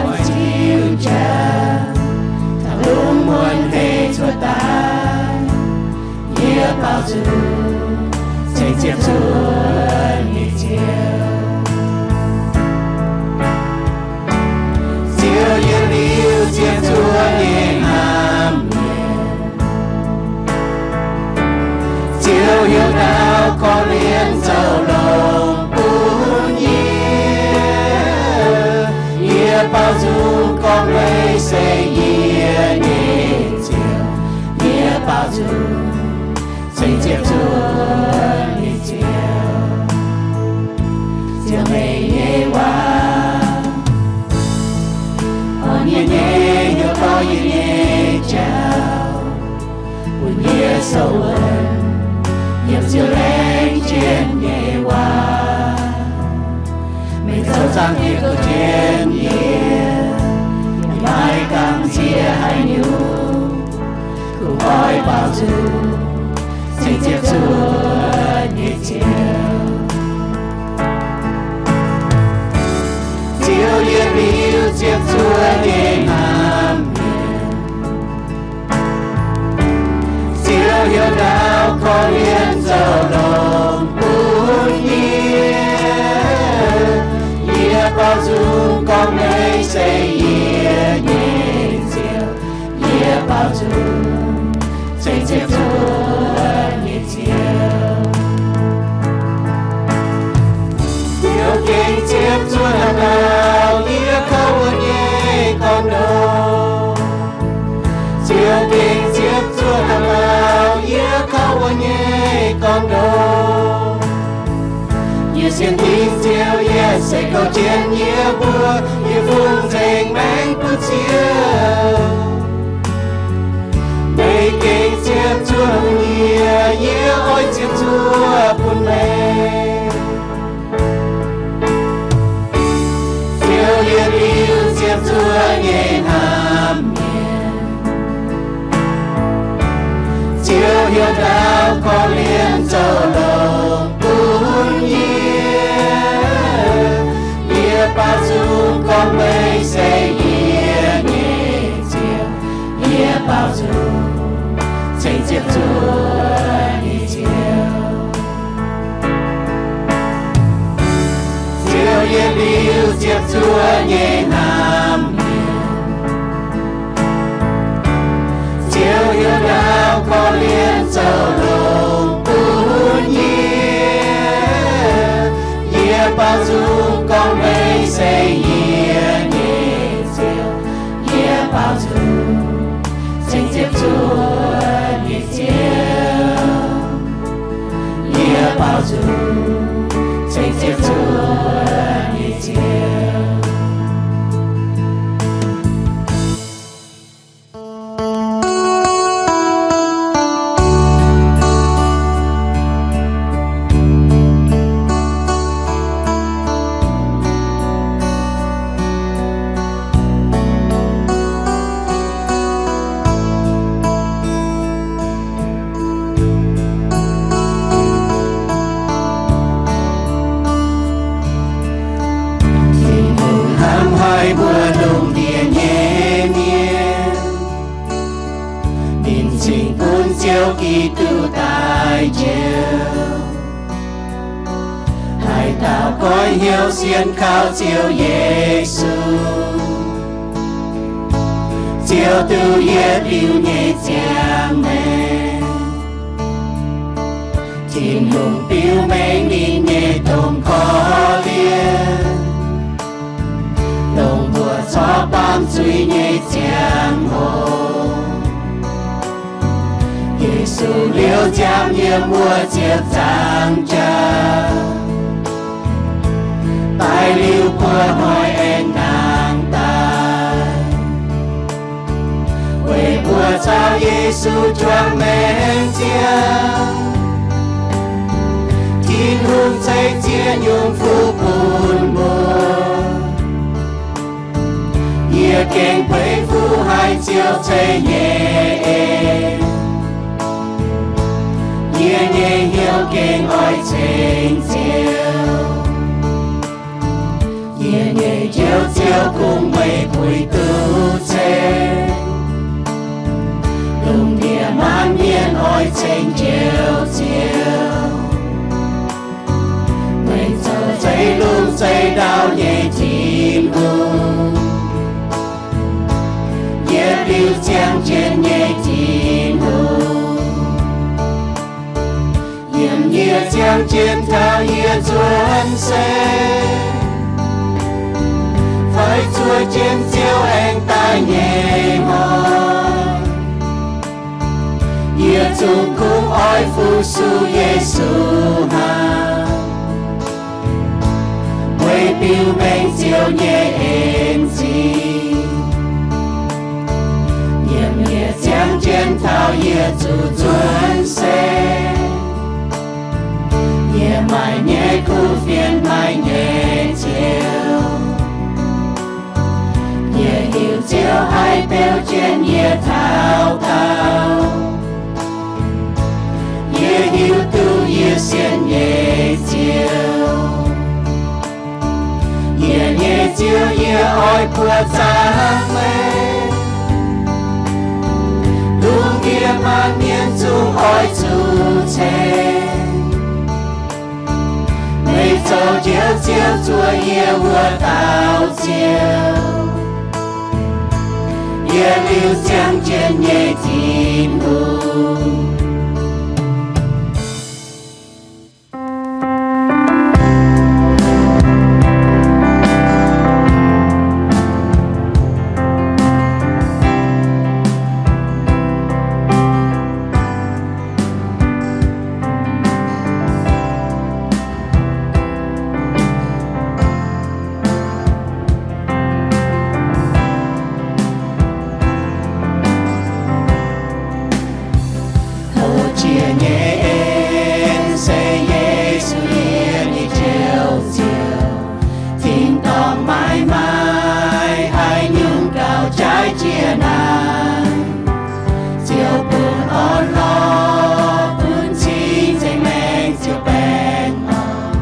oix ziux njaaux, taux lungh muonz hei cuotv daaih. Yie baaux nzung cingx ziepc zuoqv nyei Ziouv. Ziouv yietc liuz ziepc zuoqv nyei hnamv mienh, Ziouv heuc ndau korv-lienh zoux longx bun yie. Yie baaux nzung gorngv meih se yie nyei Ziouv. Yie baaux nzung cingx ziepc zuoqv nyei Ziouv. Ziouv, meih nyei waac orn yie nyei, heuc dorh yie nyei jauv, bun yie sou wuonv yiem Ziouv laengz jienv nyei waac. Meih zoux zaangc Diex kouv jienv yie, yaac maiv gamh nziex haaix nyungc. Kungx oix baaux nzung cingx ziepc zuoqv nyei Ziouv. Ziouv yietc liuz ziepc zuoqv nyei hnamv mienh, Ziouv heuc ndau korv-lienh zoux longx bun yie. Yie baaux nzung gorngv meih se yie nyei Ziouv. Yie baaux nzung cingx ziepc zuoqv nyei Ziouv. Ziouv gengh ziepc zuoqv hnangv lauh yie kouv wuov nyei gorn-ndoqv. Ziouv gengh ziepc zuoqv hnangv lauh yie kouv wuov nyei gorn-ndoqv. Yie sienx dingc Ziouv, yie se kouv jienv yie mbuo, yie fungx nzengc maengx bun Ziouv. Meih gengh ziepc zuoqv yie, yie oix ziepc zuoqv bun meih. Ziouv yietc liuz ziepc zuoqv nyei hnamv mienh, Ziouv heuc ndau korv-lienh zoux longx bun yie. Yie baaux nzung gorngv meih se yie nyei Ziouv. Yie baaux nzung cingx ziepc zuoqv nyei Ziouv. Ziouv yietc liuz ziepc zuoqv nyei hnamv mienh, Ziouv heuc ndau korv-lienh zoux longx bun yie. Yie baaux nzung gorngv meih se yie nyei Ziouv. Yie baaux nzung cingx ziepc zuoqv nyei Ziouv. Yie baaux nzung cingx ziepc zuoqv nyei Ziouv. Tin-Hungh hnamv haic mbuo lungh ndiev nyei mienh. Ninh cingx bun Ziouv Giduc daaih njoux. Haaix dauh goiv hnyouv sienx kaux Ziouv Yesu, Ziouv duqv yietc liuz nyei ziangh maengc. Tin-Hungh biux mengh ninh nyei domh korv-lienh, dongh mbuo corc baamh zuiz nyei ziangh hoc. Yesu liouh ziangx yiem wuov ziepc nzaangc jaax, daaih liuz buo hnoi aengx nangh daaih. Weic mbuo caux Yesu juangc maengc ziangh, Tin-Hungh ceix ziex nyungc fuqv bun mbuo. Yie gengh beiv fuqv haic Ziouv ceix nyei en. Yie nyei hnyouv gengh oix ceng Ziouv. Yie nyei Njoux Ziouv, kungx meih nzuonx se, fai zuov jienv Ziouv aengx daaih nyei hnoi. Yie zungv kungx oix fu-sux Yesu hnangv, weic biux mengh Ziouv nyei en zingh. Yiem yie ziangv jienv taux yie zuqc nzuonx se, yie maaih nyei kuv fienx, maaih nyei Ziouv. Yie hiuv Ziouv haih beu jienv yie taux gau. Yie hiuv duqv yie sienx nyei Ziouv. Yie nyei Ziouv, yie oix buoqc zaangc meih, lungh ndiev maanc mienh zungv oix zuqc ceng. Meih zoux Njoux Ziouv, zuov yie wuov dauh Ziouv, yietc liuz ziangh jienv nyei Tin-Hungh. Houv jiex nyei en se Yesu, yie nyei Njoux Ziouv. Tin-dorngh maiv maaih haaix nyungc gauh jaaix jiex naaiv. Ziouv bun orn-lorqc, bun cing-nzengc maengc ziouc baengh orn.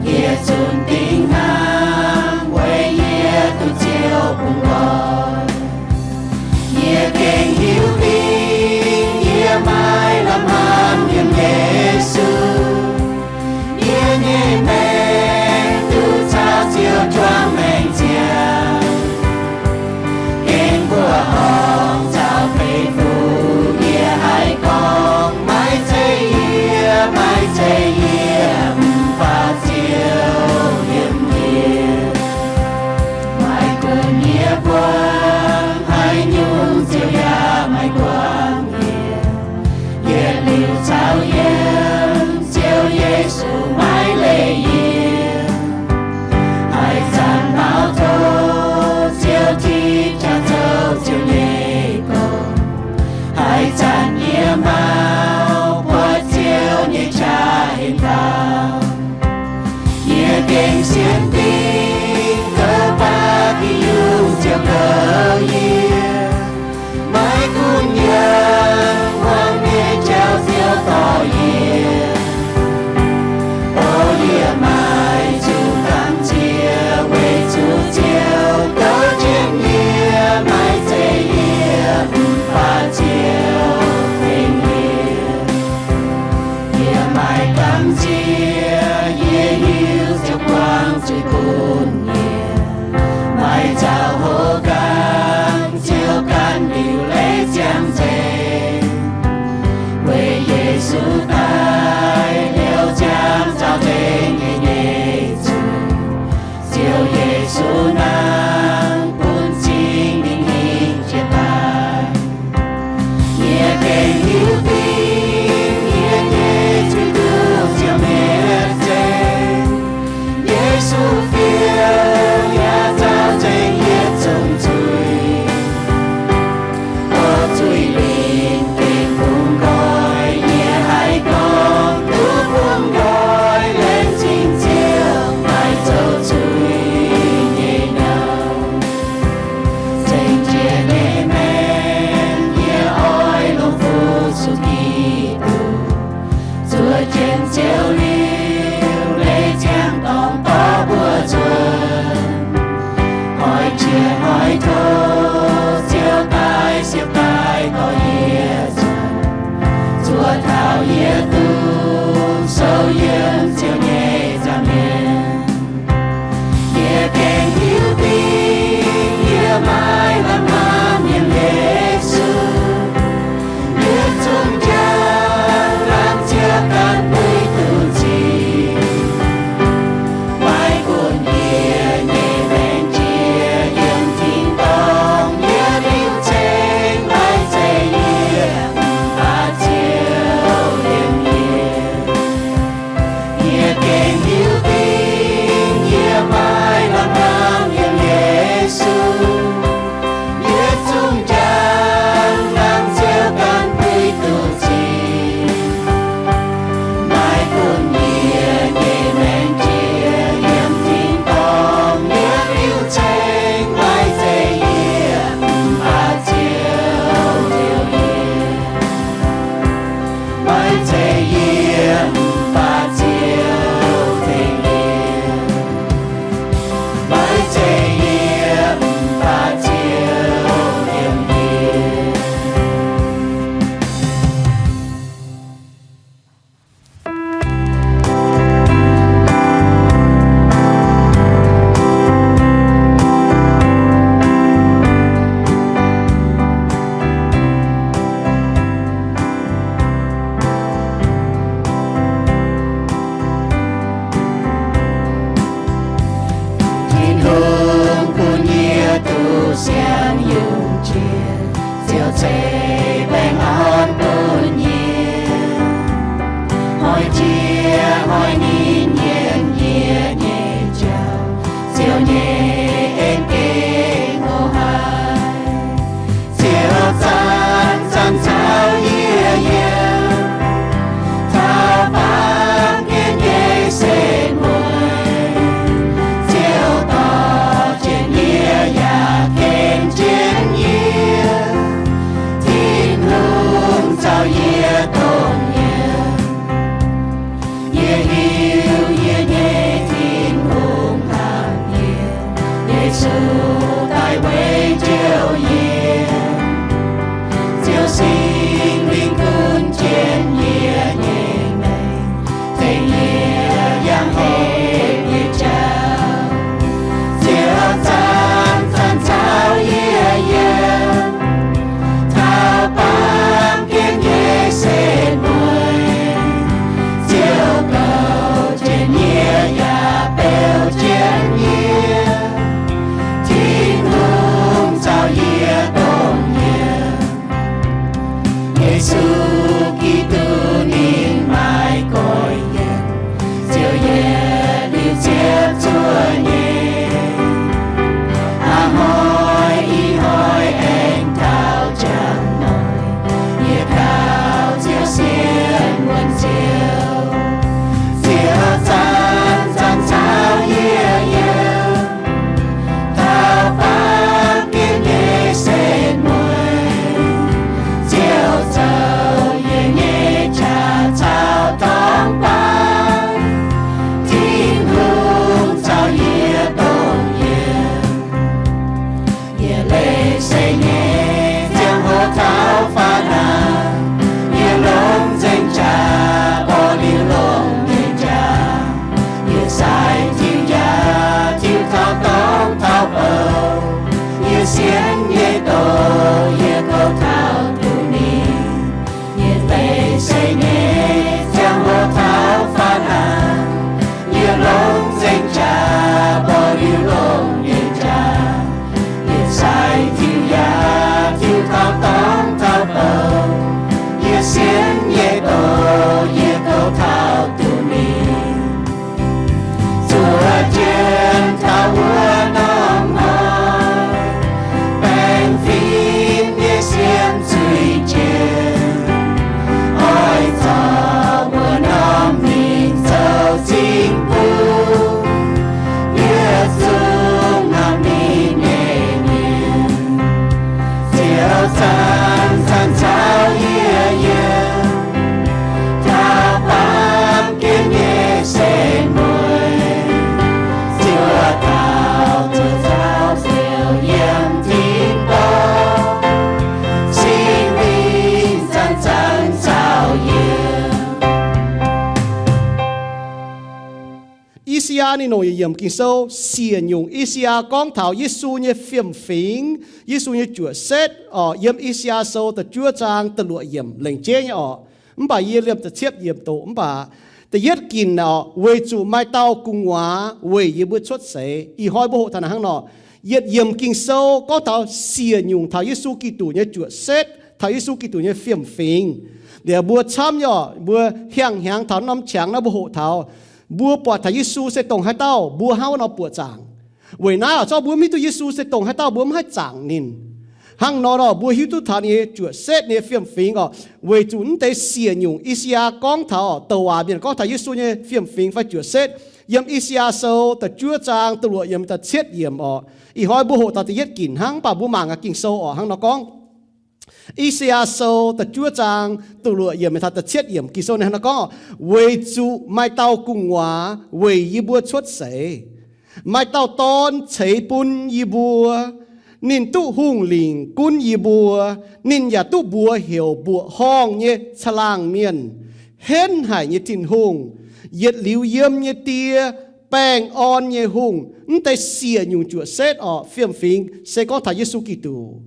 Yie zunc dingc hnangv weic yie duqv Ziouv bungx nqoi. Yie gengh hiuv dingc yie maiv lamh hnamv yiem Yesu. Yie nyei maengc duqv caux Ziouv juangc maengc ziangh. Gengh mbuoqc horngh caux beiv fuqv yie haih gorngv, maiv zeiz yie, maiv zeiz yie, mv baac Ziouv yiem yie. Maiv gunv yie buangh haaix nyungc, Ziouv yaac maiv buangh yie. Yietc liuz caux yiem, Ziouv Yesu maiv leih yie. Haaix zanc maux douz, Ziouv tipv qaqv zoux Ziouv nyei gong. Haaix zanc yie maux buatc Ziouv nyei qaqv henv faaux, yie gengh sienx dingc goux baav Tin-Hungh Ziouv goux yie. Maiv gunv yiem wuom nyei jauv Ziouv dorh yie. O yie maaih zuqc gamh nziex weic zuqc Ziouv goux jienv yie, maiv zeiz yie, mv baac Ziouv tengx yie. Yie maaih gamh nziex, yie hiuv Ziouv buangh zuiz bun yie. Maaih zaux houv ganh, Ziouv ganh liuc leiz ziangh nzengc. Weic Yesu daaih liouh ziangx zaux nzengc yie nyei zuiz. Ziouv Yesu hnangv bun Singx Lingh hingh jiex daaih. Yie gengh hiuv dingc yie nyei zuiz duqv Ziouv mietc nzengc. Yesu fiou yaac zaux nzengc yietc zungv zuiz. O zuiz-lingc gengh bungx nqoi, yie haih gorngv duqv bungx nqoi, laengz zingh Ziouv maiv zoux zuiz nyei nouh. Zengc jiex nyei maengc yie oix longc fu-sux Giduc. Zuov jienv Ziouv liuc leiz ziangx dorngx dorh mbuo nzuonx. Oix jiex oix tov Ziouv daaih siepv daaih dorh yie nzuonx. Zuov taux yie duqv sou yiem Ziouv nyei nza'hmien. Yie gengh hiuv dingc yie maiv lamh hnamv yiem Yesu. Yietc zungv njang laanh Ziouv ganh duqv duqv nziex. Siang yungh jiex, Ziouv ceix baengh orn bun yie. Hnoi jiex hnoi ninh yiem yie nyei jauv, Ziouv nyei en gengh hlo haic. Ziouv zanc-zanc caux yie yiem, taux baamh gen nyei setv mueiz. Ziouv dorh jienv yie yaac ken jienv yie. Tin-Hungh caux yie dongh yiem. Yie hiuv yie nyei Tin-Hungh hnamv yie. Yesu daaih weic njoux yie. Ziouv Singx Lingh gunv jienv yie nyei maengc, tengx yie yangh hepv nyei jauv. Ziouv zanc-zanc caux yie yiem, taux baamh gen nyei setv mueiz. Ziouv goux jienv yie yaac beu jienv yie. Tin-Hungh caux yie dongh yiem. Yesu Giduc ninh maiv goiv yiem, Ziouv yietc liuz ziepc zuoqv nyei. Aa hnoi ih hnoi aengx taux njang noic, yie kaux Ziouv sienx wuonv Ziouv. Ziouv zanc-zanc caux yie yiem, taux baamh gen nyei setv mueiz. Ziouv zoux yie nyei qaqv caux torngv baav. Tin-Hungh caux yie dongh yiem. Yie leiz se nyei ziangh hoc taux faanv aqv. Yie longc nzengc jaax mborqv liuz longx nyei jaax. Yie sai tiux yaac tiux taux dorngx taux bouc. Yie sienx nyei doz yie kouv taux duqv ninh. Yie leiz se nyei ziangh hoc taux faanv aqv. Yie longc nzengc jaax mborqv liuz longx nyei jaax. Yie sai tiux yaac tiux taux dorngx taux bouc. Yie sienx nyei doz yie kouv taux duqv ninh. Zuov jienv taux wuov norm hnoi, baengh fim nyei siemv zuiz jiex. Oix zorc wuov norm mienh zoux cing-mbuo, yietc zungv hnamv ninh nyei mienh. Ziouv zanc-zanc caux yie yiem, taux baamh gen nyei setv mueiz. Ziouv taux zuqc caux Ziouv yiem tin-dorngh, Singx Lingh zanc-zanc caux yie. I^saa^yaa ninh longc yietc yiemc Ging-Sou siec nyungc. I^saa^yaa gorngv taux Yesu nyei fiem-fingx, Yesu nyei juoqc setv oc, yiem I^saa^yaa Sou da'juov zaang da'luoqc yiemc lengc jeiv nyei oc. Mv baac yie liemh da'cietv yiemc doqc. Mv baac da'yietv ginc oc, weic zuqc maaih dauh gu'nguaaz weic yie mbuo cuotv seix. Ih hnoi mbuo hoqc taux naaic hnangv nor, yietc yiemc Ging-Sou gorngv taux siec nyungc taux Yesu Giduc nyei juoqc setv, taux Yesu Giduc nyei fiem-fingx. Liuz mbuo camv nyei oc, mbuo hiang hnyangx taux norm qangx naaiv mbuo hoqc taux, mbuo buatc taux Yesu se dongh haaix dauh, mbuo hnangv wuov nor buoqc zaangc. Weic naaiv oc, zorqv mbuo mv hiuv duqv Yesu se dongh haaix dauh, mbuo mv haih zaangc ninh. Hnangv nor nor, mbuo hiuv duqv taux ninh nyei juoqc setv, ninh nyei fiem-fingx oc. Weic zuqc mv deix siec nyungc I^saa^yaa gorngv taux, douc waac mienh gorngv taux Yesu nyei fiem-fingx fai juoqc setv, yiem I^saa^yaa Sou da'juov zaang da'luoqc yiemc, da'cietv yiemc oc. Ih hnoi mbuo hoqc taux da'yietv ginc hnangv, mv baac mbuo mangc gaax Ging-Sou oc, hnangv nor gorngv. I^saa^yaa Sou da'juov zaang da'luoqc yiemc taux da'cietv yiemc, Ging-Sou hnangv nor gorngv, weic zuqc maaih dauh gu'nguaaz weic yie mbuo cuotv seix, maaih dauh dorn ceix bun yie mbuo. Ninh duqv hungh lingc gunv yie mbuo. Ninh yaac duqv mbuox heuc mbuoqc horngh nyei caangh laangh mienh, henv haic nyei Tin-Hungh, yietc liuz yiem nyei Die, baengh orn nyei Hungh. Mv deix siec nyungc juoqc setv oc, fiem-fingx se gorngv taux Yesu Giduc.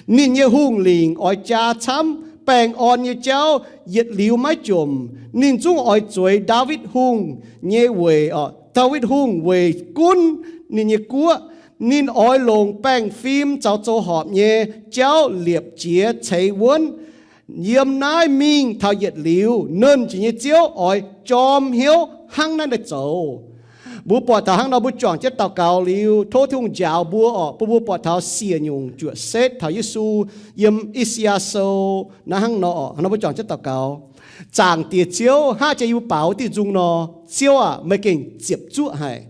Ninh nyei hungh lingc oix jaa camv baengh orn nyei jauv yietc liuz maiv jomc. Ninh zungv oix zueiz Ndaawitv Hungh nyei weic oc, Ndaawitv Hungh weic gunv ninh nyei guoqv. Ninh oix longc baengh fim zaux zoux horpc nyei jauv liepc jiez ceix wuonv. Yiem naaiv mingh taux yietc liuz, Nernh Jiex nyei Ziouv oix jorm hnyouv hnangv naaiv daaih zoux. Mbuo buatc taux hnangv nor, mbuo juangc jienv daux gaux liuz, tov Tin-Hungh njaaux mbuo orqc, bun mbuo buatc taux siec nyungc juoqc setv taux Yesu yiem I^saa^yaa Sou naaiv hnangv nor orqc. Hnangv nor mbuo juangc jienv daux gaux. Zaangc Diex Ziouv, hnangv jiex yie mbuo baaux diuh nzung nor, Ziouv aac, meih gengh ziepc zuoqv haic.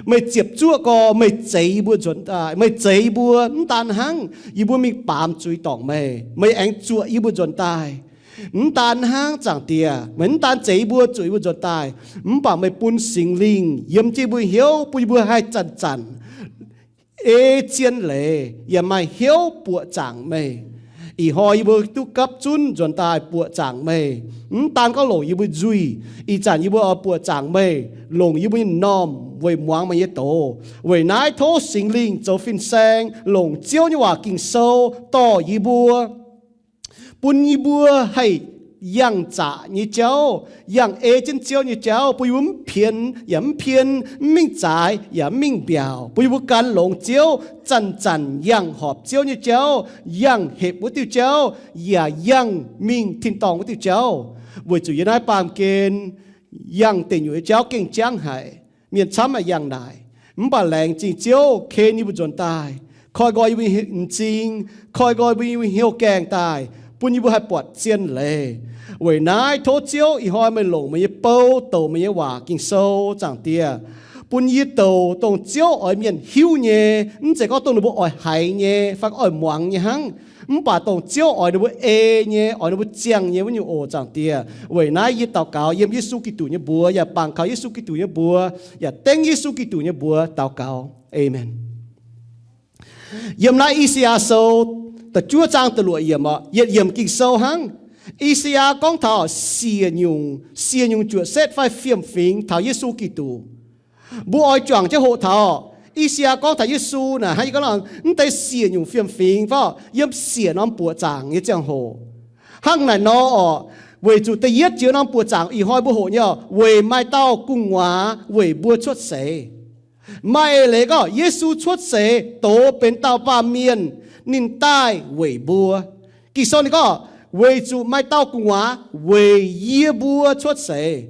Meih ziepc zuoqv gorx, meih zeix yie mbuo nzuonx daaih. Meih zeix yie mbuo mv daan hnangv yie mbuo mingh baamz zuiz dorngc meih, meih aengx zuoqc yie mbuo nzuonx daaih. Mv daan hnangv, Zaangc Diex, meih mv daan zeix yie mbuo, zuoqc yie mbuo nzuonx daaih, mv baac meih bun Singx Lingh yiem jienv yie mbuo hnyouv, bun yie mbuo haih zanc-zanc ei zien leiz yaac maaih hnyouv buoqc zaangc meih. Ih hnoi yie mbuo duqv gapv zunv nzuonx daaih buoqc zaangc meih. Mv daan gorngv longc yie mbuo nzuih, ih zanc yie mbuo oix buoqc zaangc meih, longc yie mbuo nyei m'normh weic muangx meih nyei doz. Weic naaiv tov Singx Lingh zoux fin-saeng longc Ziouv nyei waac Ging-Sou dorh yie mbuo, bun yie mbuo haih yangh zaqc nyei jauv, yangh ei jienv Ziouv nyei jauv, bun yie mbuo mv pienx yaac mv pien, mv mingh zaaix yaac mv mingh mbiaauc, bun yie mbuo gan longx Ziouv, zanc-zanc yangh horpc Ziouv nyei jauv, yangh hepc wuov diuh jauv, yaac yangh mingh tin-dorngh wuov diuh jauv. Weic zuqc yiem naaiv baamh gen yangh deic nyuoqc nyei jauv gengh jangv haic. Mienh camv maaih yangh naaic, mv baac laengz zingh Ziouv ken yie mbuo nzuonx daaih, koi nqoi yie mbuo nyei m'zing, koi nqoi yie mbuo nyei hnyouv gaengh daaih, bun yie mbuo haih buatc zien leiz. Weic naaiv tov Ziouv ih hnoi meih longc meih nyei bou douc meih nyei waac Ging-Sou, Zaangc Diex, bun yie douc dongh Ziouv oix mienh hiuv nyei, mv zeiz gorngv dongh ninh mbuo oix haiz nyei fai oix muangx nyei hnangv, mv baac dongh Ziouv oix ninh mbuo ei nyei, oix ninh mbuo ziangh nyei wuov nyungc oc, Zaangc Diex. Weic naaiv yie daux gaux yiem Yesu Giduc nyei mbuox, yaac bangc kaux Yesu Giduc nyei mbuox, yaac dengv Yesu Giduc nyei mbuox daux gaux. Aamen. Yiem naaiv I^saa^yaa Sou da'juov zaang da'luoqc yiemc orqc, yietc yiemc Ging-Sou hnangv. I^saa^yaa gorngv taux siec nyungc, siec nyungc juoqc setv fai fiem-fingx taux Yesu Giduc. Mbuo oix juangc jienv hoqc taux I^saa^yaa gorngv taux Yesu naaic, hnangv yie gorngv nor, mv deix siec nyungc fiem-fingx fai yiem siec norm buoqc zaangc nyei ziangh hoc. Hnangv naaic nor orqc, weic zuqc da'yietv jiex norm buoqc zaangc ih hnoi mbuo hoqc nyei orqc, weic maaih dauh gu'nguaaz weic mbuo cuotv seix. Maaih eix leiz gorngv Yesu cuotv seix doz benx dauh baamh mienh, ninh daaih weic mbuo. Ging-Sou ninh gorngv, weic zuqc maaih dauh gu'nguaaz weic yie mbuo cuotv seix.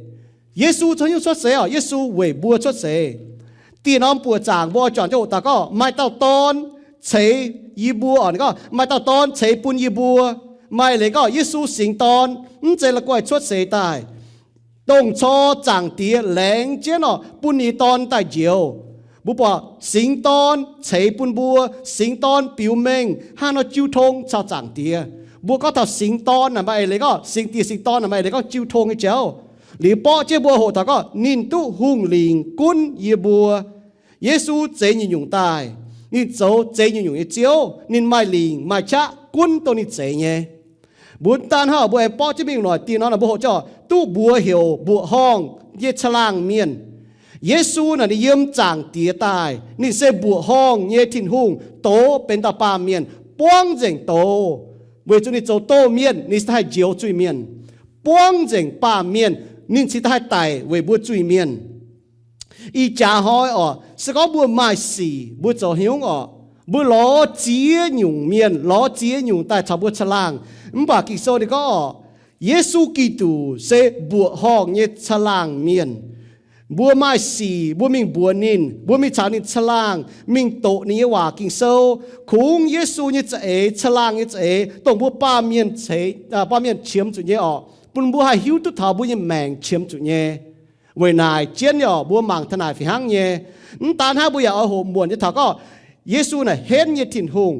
Yesu caux hnyouv cuotv seix orqc, Yesu weic mbuo cuotv seix. Dieh norm buoqc zaangc mbuo oix juangc jienv hoqc taux gorngv maaih dauh dorn ceix yie mbuo orqc, ninh gorngv maaih dauh dorn ceix bun yie mbuo. Maaih eix leiz gorngv Yesu singx dorn, mv zeiz la'guaih cuotv seix daaih. Dongh cor Zaangc Diex laengz jienv orqc bun ninh nyei Dorn daaih njoux. Mbuo buatc singx dorn ceix bun mbuo, singx dorn biux mengh hnangv nor jiu tong caux Zaangc Diex. Mbuo gorngv taux singx dorn naaic maaih eix leiz gorngv, singx diex singx dorn naaic maaih eix leiz gorngv jiu tong nyei jauv. Liuz borqv jienv mbuo hoqc taux gorngv ninh duqv hungh lingc gunv yie mbuo. Yesu zeix nyungc-nyungc daaih, ninh zoux zeix nyungc-nyungc nyei Ziouv, ninh maaih lingc maaih qaqv gunv dongh ninh zeix nyei. Mbuo daan hnangv mbuo aengx borqv jienv mingh noic dieh nor, mbuo hoqc jienv duqv mbuox heuc mbuoqc horngh nyei caangh laangh mienh. Yesu naaic ninh yiem Zaangc Diex daaih, ninh se mbuoqc horngh nyei Tin-Hungh doz benx dauh baamh mienh, buangv nzengc doz, weic zuqc ninh zoux doz-mienh ninh cingx daaih haih njoux zuiz-mienh. Buangv nzengc baamh mienh ninh cingx daaih haih daic weic mbuo zuiz-mienh. Ih jaax hnoi orqc, se gorngv mbuo maaih sic, mbuo zoux hnyungv orqc, mbuo lorz ziex nyungc mienh, lorz ziex nyungc daaih caux mbuo caangh laangh. Mv baac Ging-Sou ninh gorngv orqc, Yesu Giduc se mbuoqc horngh nyei caangh laangh mienh. Mbuo maaih sic, mbuo mingh mbuox ninh, mbuo mingh caux ninh caangh laangh, mingh doqc ninh nyei waac Ging-Sou, kungx Yesu nyei za'eix, caangh laangh nyei za'eix, dongh mbuo baamh mienh, baamh mienh qiemx zuqc nyei orqc, bun mbuo haih hiuv duqv taux mbuo nyei maengc qiemx zuqc nyei. Weic naaic jienv nyei orqc, mbuo mangc taux naaic fih hnangv nyei. Mv daan hnangv, mbuo yaac oix hoqc muonc nyei taux gorngv Yesu naaic henv nyei Tin-Hungh.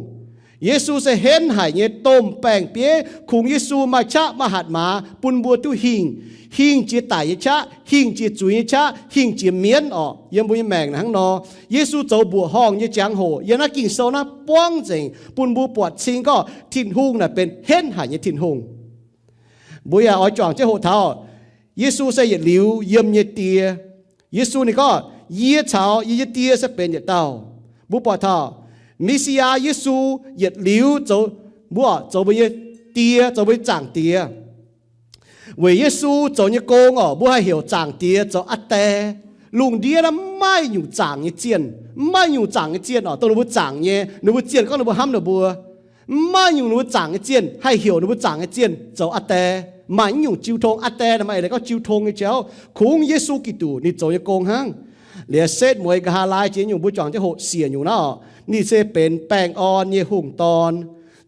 Yesu se henv haic nyei domh baeng bieiv. Kungx Yesu maaih qaqv maaih hatc maaz bun mbuo duqv hingh, hingh jiex daic nyei qaqv, hingh jiex zuiz nyei qaqv, hingh jiex mienv orqc. Yiem mbuo nyei maengc naaic hnangv nor, Yesu zoux mbuoqc horngh nyei jangx-hoc yiem naaiv Ging-Sou naaiv buangv nzengc bun mbuo buatc cing gorngv Tin-Hungh naaic benx henv haic nyei Tin-Hungh. Mbuo yaac oix juangc jienv hoqc taux Yesu se yietc liuz yiem nyei Die. Yesu ninh gorngv, yie caux yie nyei Die se benx yietc dauh. Mbuo buatc taux Messiah Yesu yietc liuz zoux, mbuo zoux mbuo nyei Die, zoux mbuo nyei Zaangc Diex. Weic Yesu zoux nyei gong orqc, mbuo haih heuc Zaangc Diex zoux Aa Die. Lungh ndiev naaiv mv maaih nyungc zaangc nyei zienh, mv maaih nyungc zaangc nyei zienh oc, dongh ninh mbuo zaangc nyei, ninh mbuo zienh gorngv ninh mbuo hnamv ninh mbuo. Mv maaih nyungc ninh mbuo zaangc nyei zienh haih heuc ninh mbuo zaangc nyei zienh zoux aa die. Maaih nyungc jiu tong, aa die naaiv maaih eix leiz gorngv jiu tong nyei jauv, kungx Yesu Giduc ninh zoux nyei gong hnangv. Liuz setv mueiz nqa'haav laai jiex nyungc mbuo juangc jienv hoqc siec nyungc naaiv oc, ninh se benx baengh orn nyei hungh dorn.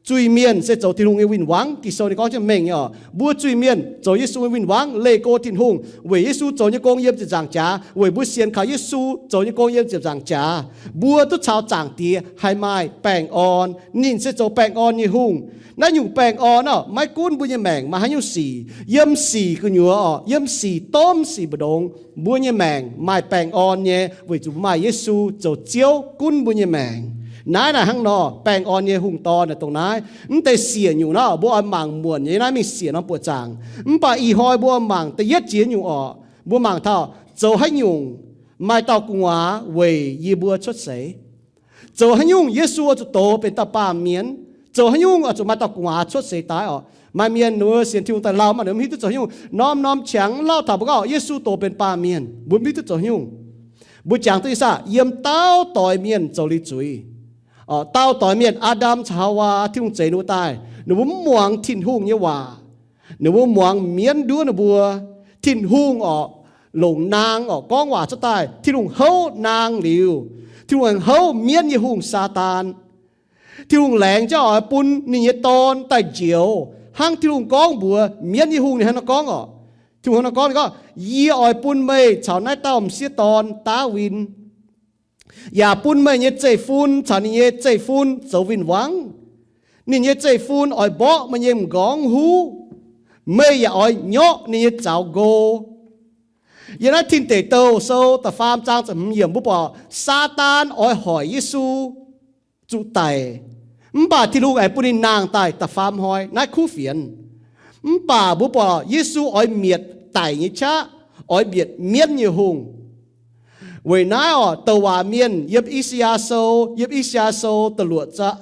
Zuiz-mienh se zoux Tin-Hungh nyei win-wangv. Ging-Sou ninh gorngv jienv mengh nyei oc, mbuo zuiz-mienh zoux Yesu nyei win-wangv, leih go Tin-Hungh weic Yesu zoux nyei gong yiem ziepc nzaangc jaax, weic mbuo sienx kaux Yesu zoux nyei gong yiem ziepc nzaangc jaax, mbuo duqv caux Zaangc Diex haih maaih baengh orn. Ninh se zoux baengh orn nyei hungh. Naaiv nyungc baengh orn naaiv maiv gunv mbuo nyei maengc maaih haaix nyungc sic, yiem sic gu'nyuoz oc, yiem sic domh sic mbu'ndongx, mbuo nyei maengc maaih baengh orn nyei weic zuqc maaih Yesu zoux Ziouv gunv mbuo nyei maengc. Naaiv naaic hnangv nor, baengh orn nyei hungh dorn naaic dongh naaiv. Mv deix siec nyungc naaiv mbuo oix mangc muonc nyei naaiv mingh siec norm buoqc zaangc. Mv baac ih hnoi mbuo mangc da'yietv jiex nyungc oc. Mbuo mangc taux zoux haaix nyungc maaih dauh gu'nguaaz weic yie mbuo cuotv seix. Zoux haaix nyungc Yesu oix zuqc dox benx dauh baamh mienh? Zoux haaix nyungc oix zuqc maaih dauh gu'nguaaz cuotv seix daaih oc? Maaih mienh ninh mbuo sienx Tin-Hungh daaih lauh mv baac ninh mbuo mv hiuv duqv zoux haaix nyungc. Norm-norm qangx lauh taux mbuo gorngv Yesu dox benx baamh mienh, mbuo mv hiuv duqv zoux haaix nyungc. Mbuo jangx duqv ih saah yiem dauh doix mienh zoux liuz zuiz. Dauh doix mienh, Aa^ndam caux Haawaa, Tin-Hungh zeix ninh mbuo daaih, ninh mbuo mv muangx Tin-Hungh nyei waac. Ninh mbuo muangx mienv nduov ninh mbuo. Tin-Hungh oc, longc naang oc, gorngv waac cuotv daaih. Tin-Hungh houv naang liuz, Tin-Hungh aengx houv mienv nyei hungh, Saadaan. Tin-Hungh laengz jienv oix bun ninh nyei Dorn daaih njoux, hnangv Tin-Hungh gorngv mbuox mienv nyei hungh. Ninh hnangv nor gorngv oc, Tin-Hungh hnangv nor gorngv, ninh gorngv, Yie oix bun meih caux naaiv dauh m'sieqv dorn, Ndaawitv, yaac bun meih nyei zeiv-fun caux ninh nyei zeiv-fun zoux win-wangv. Ninh nyei zeiv-fun oix mborqv meih nyei m'nqorngv huv. Meih yaac oix nyorqv ninh nyei zaux nqo. Yiem naaiv Tin Deic Douh Sou da'faam zaang ziepc hmz yiemc mbuo buatc Saadaan oix hoic Yesu zuqc daic, mv baac Tin-Hungh aengx bun ninh nangh daaih da'faam hnoi. Naaiv kuv fienx. Mv baac mbuo buatc Yesu oix mietc daic nyei qaqv, oix mietc mienv nyei hungh. Weic naaiv oc, douc waac mienh yiem I^saa^yaa Sou, yiem I^saa^yaa Sou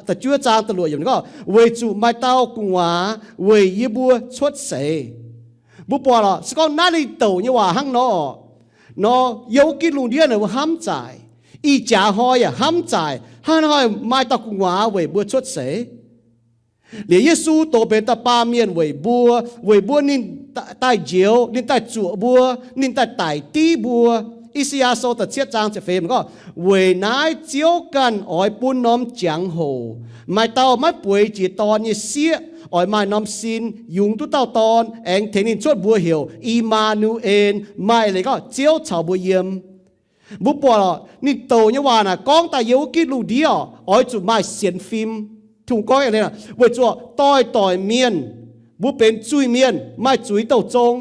da'juov zaang da'luoqc yiemc gorngv, Weic zuqc maaih dauh gu'nguaaz weic yie mbuo cuotv seix. Mbuo buatc oc, se gorngv naaiv ninh douc nyei waac hnangv nor, nor yiem wuov gitv lungh ndiev naaic mbuo hnamv zaaic, ih jaax hnoi yaac hnamv zaaic, hnangv hnoi maaih dauh gu'nguaaz weic mbuo cuotv seix. Liuz Yesu dox benx dauh baamh mienh weic mbuo, weic mbuo ninh daaih njoux, ninh daaih zuoqc mbuo, ninh daaih daic div mbuo. I^saa^yaa Sou da'cietv zaang ziepc feix yiemc gorngv, Weic naaiv Ziouv ganh oix bun norm jangx-hoc maaih dauh maiv bueix jiex dorn nyei sieqv oix maaih norm sin yungz duqv dauh dorn, aengx tengx ninh cuotv mbuox heuc I^maa^nu^en, maaih leiz gorngv Ziouv caux mbuo yiem. Mbuo buatc oc, ninh douc nyei waac naaic gorngv daaih yiem wuov gitv lungh ndiev oc, oix zuqc maaih sienx fim. Tin-Hungh gorngv eix leiz, weic zuqc doix-doix mienh, mbuo benx zuiz-mienh, maaih zuiz douh zong.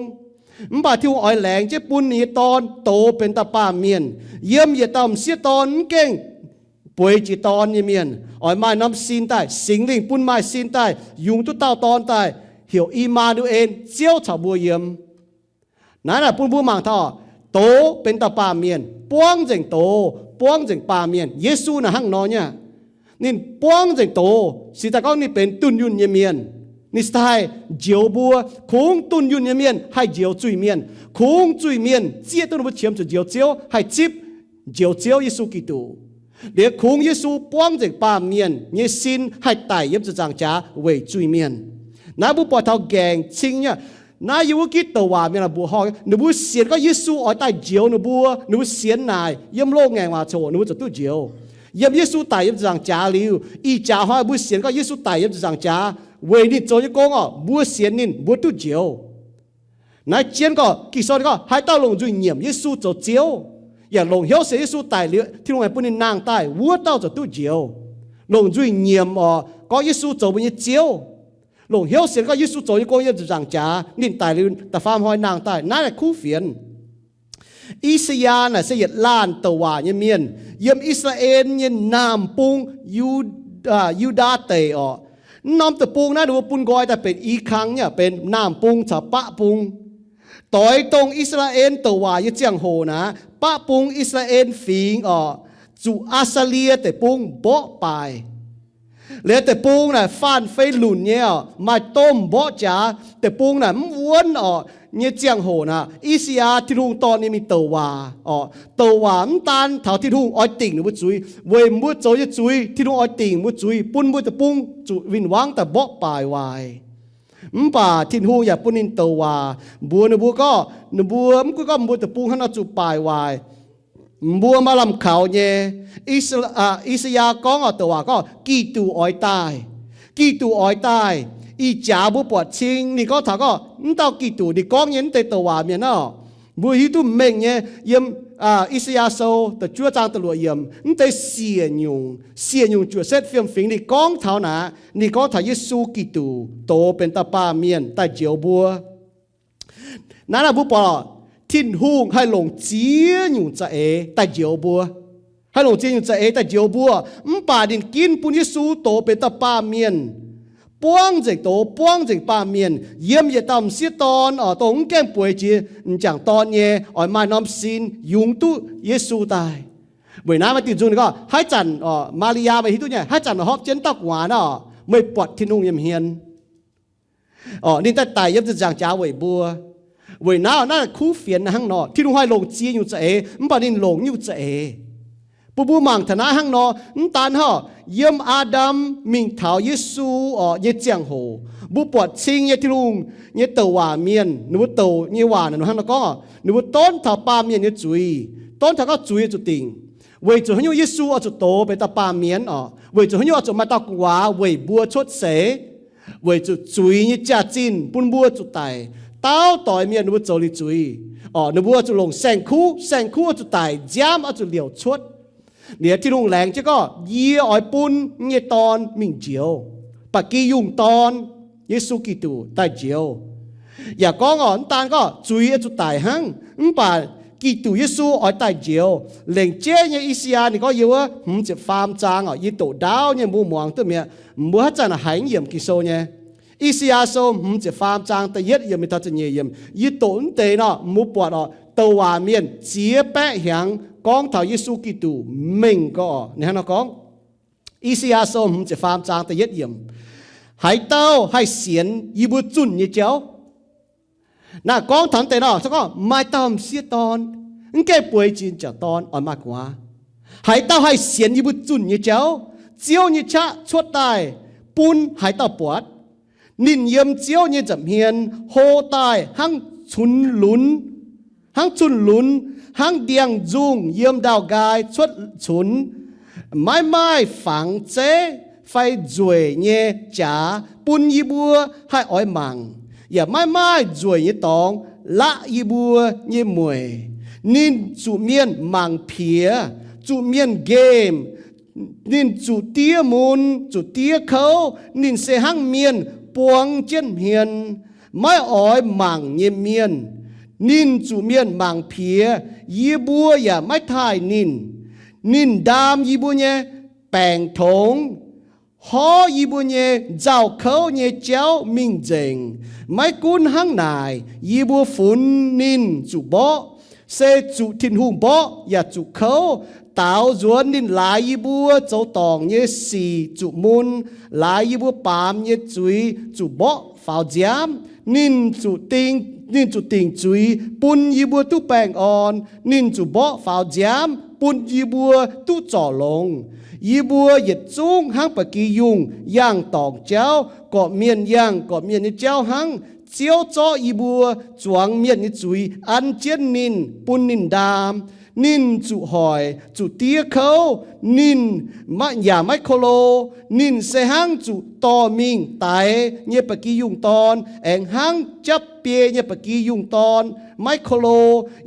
Mv baac Tin-Hungh oix laengz jienv bun ninh nyei Dorn dox benx dauh baamh mienh, yiem yietc dauh m'sieqv dorn mv gaengh bueix jiex dorn nyei mienh, oix maaih norm sin daaih, Singx Lingh bun maaih sin daaih, yungz duqv dauh dorn daaih, heuc I^maa^nu^en, Ziouv caux mbuo yiem. Naaiv naaic bun mbuo mangc taux, dox benx dauh baamh mienh, buangv nzengc doz, buangv nzengc baamh mienh. Yesu naaic hnangv nor nyei. Ninh buangv nzengc doz, cingx daaih gorngv ninh benx dunh yunh nyei mienh. Ninh cingx daaih njoux mbuo. Kungx dunh yunh nyei mienh haih njoux zuiz-mienh. Kungx zuiz-mienh zieqv duqv ninh mbuo qiemx zuqc njoux Ziouv, haih zipv njoux Ziouv Yesu Giduc. Liuz kungx Yesu buangv nzengc baamh mienh nyei sin haih daic yiem ziepc nzaangc jaax weic zuiz-mienh. Naaiv mbuo buatc taux nqaengc cing nyei. Naaiv yiem wuov gitv douc waac mienh mbuoqc horngh, ninh mbuo sienx gorngv Yesu oix daaih njoux ninh mbuo, ninh mbuo sienx naaic yiem loz-ngaengc waac coc ninh mbuo ziouc duqv njoux. Yiem Yesu daic yiem ziepc nzaangc jaax liuz, ih jaax hnoi mbuo sienx gorngv Yesu daic yiem ziepc nzaangc jaax weic ninh zoux nyei gong oc, mbuo sienx ninh mbuo duqv njoux. Naaiv jienv gorngv Ging-Sou gorngv haaix dauh longc nzuih nyiemc Yesu zoux Ziouv, yaac longc hnyouv sienx Yesu daic liuz Tin-Hungh aengx bun ninh nangh daaih, wuov dauh ziouc duqv njoux. Longc nzuih nyiemc oc, gorngv Yesu zoux mbuo nyei Ziouv. Longc hnyouv sienx gorngv Yesu zoux nyei gong yiem ziepc nzaangc jaax, ninh daic liuz da'faam hnoi nangh daaih. Naaiv naaic kuv fienx. I^saa^yaa naaic se yietc laanh douc waac nyei mienh, yiem I^saa^laa^en nyei naamh bung, Yu, Yu^ndaa Deic oc. Mv norm deic-bung naaiv ninh mbuo bun nqoi daaih benx i kang nyei, benx naamh bung caux baqv bung. Doix dongh I^saa^laa^en douc waac nyei ziangh hoc naaic, baqv bung I^saa^laa^en Fingx oc, zuqc Aa^saa^lie Deic-Bung mborqv baaic. Liuz deic-bung naaic faanh fei lunc nyei oc, maaih domh mborqv jaax. Deic-bung naaic mv buonv orqc nyei ziangh hoc naaic, I^saa^yaa, Tin-Hungh dorh ninh mingh douc waac orqc. Douc waac mv daan taux Tin-Hungh oix dingc ninh mbuo zuiz, weic mbuo zoux nyei zuiz, Tin-Hungh oix dingc mbuo zuiz, bun mbuo deic-bung zuqc win-wangv daaih mborqv baaic waaic. Mv baac Tin-Hungh yaac bun ninh douc waac mbuox ninh mbuo gorngv, ninh mbuo mv gunv gorngv mbuo deic-bung hnangv nor zuqc baaic waaic, mbuo maaih lamh kaux nyei. I^saa, aa, I^saa^yaa gorngv orqc, douc waac gorngv, Giduc oix daaih. Giduc oix daaih. Ih jaax mbuo buatc cing ninh gorngv taux gorngv mv dauh Giduc, ninh gorngv nyei mv deix douc waac mienh orqc, mbuo hiuv duqv mengh nyei. Yiem, aa, I^saa^yaa Sou da'juov zaang da'luoqc yiemc, mv deix siec nyungc, siec nyungc juoqc setv fiem fingx ninh gorngv taux naaic, ninh gorngv taux Yesu Giduc dox benx dauh baamh mienh daaih njoux mbuo. Naaiv naaic mbuo buatc Tin-Hungh haih longc ziex nyungc za'eix daaih njoux mbuo. Haih longc ziex nyungc za'eix daaih njoux mbuo. Mv baac ninh ginv bun Yesu dox benx dauh baamh mienh, buangv nzengc dox, buangv nzengc baamh mienh, yiem yietc dauh m'sieqv dorn orqc, dongh mv gaengh bueix jiex m'jangc dorn nyei, oix maaih norm sin yungz duqv Yesu daaih. Weic naaiv maaih diuh nzung ninh gorngv, haaix zanc orqc, Maa^li^yaa meih hiuv duqv nyei, haaix zanc horpc jienv dauh gu'nguaaz naaiv orqc, meih buatc Tin-Hungh nyei hmien orqc, ninh daaih daic yiem ziepc nzaangc jaax weic mbuo. Weic naaiv naaiv kuv fienx hnangv nor, Tin-Hungh haih longc ziex nyungc za'eix, mv baac ninh longc nyungc za'eix. Bun mbuo mangc taux naaiv hnangv nor, mv daan hnangv yiem Aa^ndam mingh taux Yesu orqc nyei ziangh hoc, mbuo buatc cing nyei Tin-Hungh nyei douc waac mienh, ninh mbuo douc nyei waac naaic hnangv nor gorngv, ninh mbuo donv taux baamh mienh nyei zuiz, donv taux gorngv zuiz oix zuqc dingc, weic zuqc haaix nyungc Yesu oix zuqc dox benx dauh baamh mienh orqc, weic zuqc haaix nyungc oix zuqc maaih dauh gu'nguaaz weic mbuo cuotv seix, weic zuqc zuiz nyei jaax-zinh bun mbuo zuqc daic. Dauh doix mienh ninh mbuo zoux liuz zuiz orqc, ninh mbuo zuqc longc saeng-kuv, saeng-kuv oix zuqc daic, nziaamv oix zuqc liouc cuotv. Liuz Tin-Hungh laengz jienv gorngv, yie oix bun yie nyei Dorn mingh njoux, ba'gi yungh Dorn, Yesu Giduc daaih njoux. Yaac gorngv orqc, mv daan gorngv zuiz oix zuqc daic hnangv, mv baac Giduc Yesu oix daaih njoux. Lengc jeiv nyei I^saa^yaa ninh gorngv yiem wuov hmz ziepc faam zaang orqc, yie doqc ndaauv nyei mbuo muangx duqv mi'aqv. Mbuo haaix zanc haiz yiemc Ging-Sou nyei. I^saa^yaa Sou hmz ziepc faam zaang da'yietv yiemc mingh taux ziepc nyeic yiemc. Yie doqc mv deix nor, mbuo buatc orqc, douc waac mienh ziex baeqv hnyangx gorngv taux Yesu Giduc mengh gorx orqc, ninh hnangv nor gorngv. I^saa^yaa Sou hmz ziepc faam zaang da'yietv yiemc, haaix dauh haih sienx yie mbuo zunh nyei jauv? Naaiv gorngv taux deix nor, se gorngv maaih dauh m'sieqv dorn, mv gaengh bueix jiex m'jangc dorn, oix maaih gu'nguaaz. Haaix dauh haih sienx yie mbuo zunh nyei jauv? Ziouv nyei qaqv cuotv daaih bun haaix dauh buatc? Ninh yiem Ziouv nyei nza'hmien hlo daaih hnangv cunx lunx, hnangv cunx lunx, hnangv ndiangx-nzungh yiem ndaauh nqaai cuotv cunx. Maiv maaih fangx zeiv fai nzueic nyei jaax bun yie mbuo haih oix mangc, yaac maiv maaih nzueic nyei dorngx laqv yie mbuo nyei mueic. Ninh zuqc mienh mangc piex, zuqc mienh nqemh. Ninh zuqc diev mun, zuqc diev kouv. Ninh se hnangv mienh buang jienv hmien, maiv oix mangc nyei mienh. Ninh zuqc mienh mangc piex, yie mbuo yaac maiv taaih ninh. Ninh ndaam yie mbuo nyei baengc tongx, horv yie mbuo nyei nzauh kouv nyei jauv mingh nzengc. Maiv gunv hnangv naaic, yie mbuo funx ninh zuqc mborqv, se zuqc Tin-Hungh mborqv yaac zuqc kouv. Daaux nzuonx ninh laaix yie mbuo zoux dorngc nyei sic zuqc mun, laaix yie mbuo baamz nyei zuiz zuqc mborqv faaux nziaamv. Ninh zuqc dingc, ninh zuqc dingc zuiz bun yie mbuo duqv baengh orn. Ninh zuqc mborqv faaux nziaamv bun yie mbuo duqv zorc longx. Yie mbuo yietc zungv hnangv ba'gi yungh yangh dorngc jauv, gorqv-mienh yangh gorqv-mienh nyei jauv hnangv. Ziouv zorqv yie mbuo zuangx mienh nyei zuiz an jienv ninh, bun ninh ndaam. Ninh zuqc hoic, zuqc diev kouv, ninh maiv, yaac maiv ko lo. Ninh se hnangv zuqc dorh mingh daix nyei ba'gi yungh dorn, aengx hnangv japv biei nyei ba'gi yungh dorn, maiv ko lo,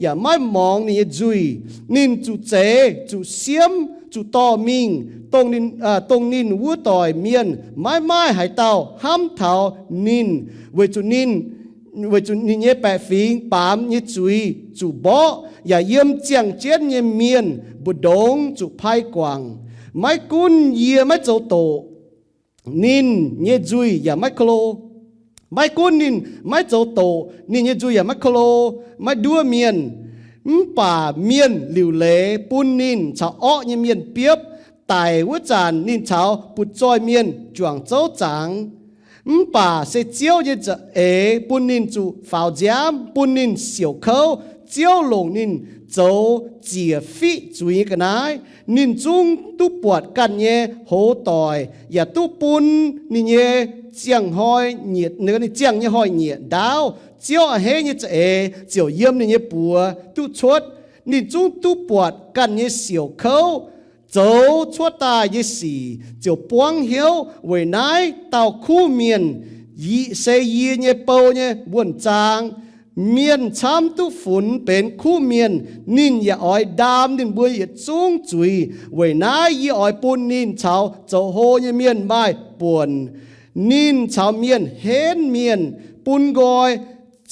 yaac maiv muangx ninh nyei nzuih. Ninh zuqc zeix, zuqc siemv, zuqc dorh mingh, dongh ninh, aa, dongh ninh wuov doic mienh maiv maaih haaix dauh hnamv taux ninh, weic zuqc ninh, weic zuqc ninh nyei baeqc fingx baamz nyei zuiz zuqc mborqv, yaac yiem ziangh jienv nyei mienh mbu'ndongx zuqc pai guangc. Maiv gunv yie maiv zoux doqc ninh nyei nzuih yaac maiv ko lo, maiv gunv ninh maiv zoux doqc ninh nyei nzuih yaac maiv ko lo, maiv nduov mienh, mv baac mienh liuc leiz bun ninh caux orqv nyei mienh biopv. Daic wuov zanc ninh caux butv-zoih mienh juangc zouv zangx. Mv baac se Ziouv nyei za'eix bun ninh zuqc faaux nziaamv, bun ninh siouc kouv. Ziouv longc ninh zoux ziec fiqv zuiz nyei ga'naaiv. Ninh zungv duqv buatc ganh nyei hoz doic, yaac duqv bun ninh nyei ziangh hnoi, ninh ziangh nyei hnoi-nyieqc ndaauv. Ziouv a'hneiv nyei za'eix ziouc yiem ninh nyei buoz duqv cuotv. Ninh zungv duqv buatc ganh nyei siouc kouv, zoux cuotv daaih nyei sic ziouc buangv hnyouv. Weic naaiv dauh kuv mienh se yie nyei bou nyei wuonh zaang. Mienh camv duqv funx benx kuv mienh. Ninh yaac oix ndaam ninh mbuo yietc zungv zuiz. Weic naaiv yie oix bun ninh caux zoux hlo nyei mienh maaih buonc. Ninh caux mienh henv mienh, bun nqoi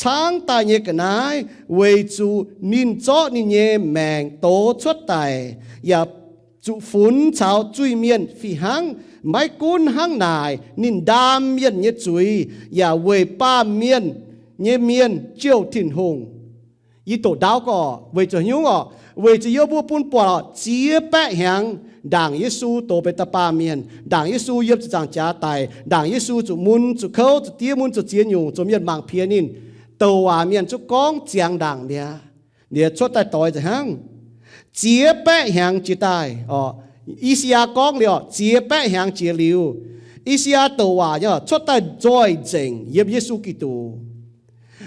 caangv daaih nyei ga'naaiv, weic zuqc ninh zorqv ninh nyei maengc dox cuotv daic, yaac zuqc funx caux zuiz-mienh fih hnangv. Maiv gunv hnangv naaic, ninh ndaam mienh nyei zuiz, yaac weic baamh mienh nyei mienh jouh Tin-Hungh. Yie doqc ndaauv gorqv weic zuqc haaix nyungc orqc? Weic zuqc yie mbuo bun buatc orqc, ziex baeqv hnyangx ndaangc Yesu dox benx dauh baamh mienh, ndaangc Yesu yiem ziepc nzaangc jaax daic, ndaangc Yesu zuqc mun zuqc kouv, zuqc diev mun zuqc ziex nyungc, zoux mienh mangc piex ninh, douc waac mienh zungv gorngv ziangx ndaangc mi'aqv. Liuz cuotv daaih doix nzengc hnangv. Ziex baeqv hnyangx jiex daaih orqc, I^saa^yaa gorngv liuz orqc, ziex baeqv hnyangx jiex liuz, I^saa^yaa douc waac nyei orqc, cuotv daaih nzoih nzengc yiem Yesu Giduc.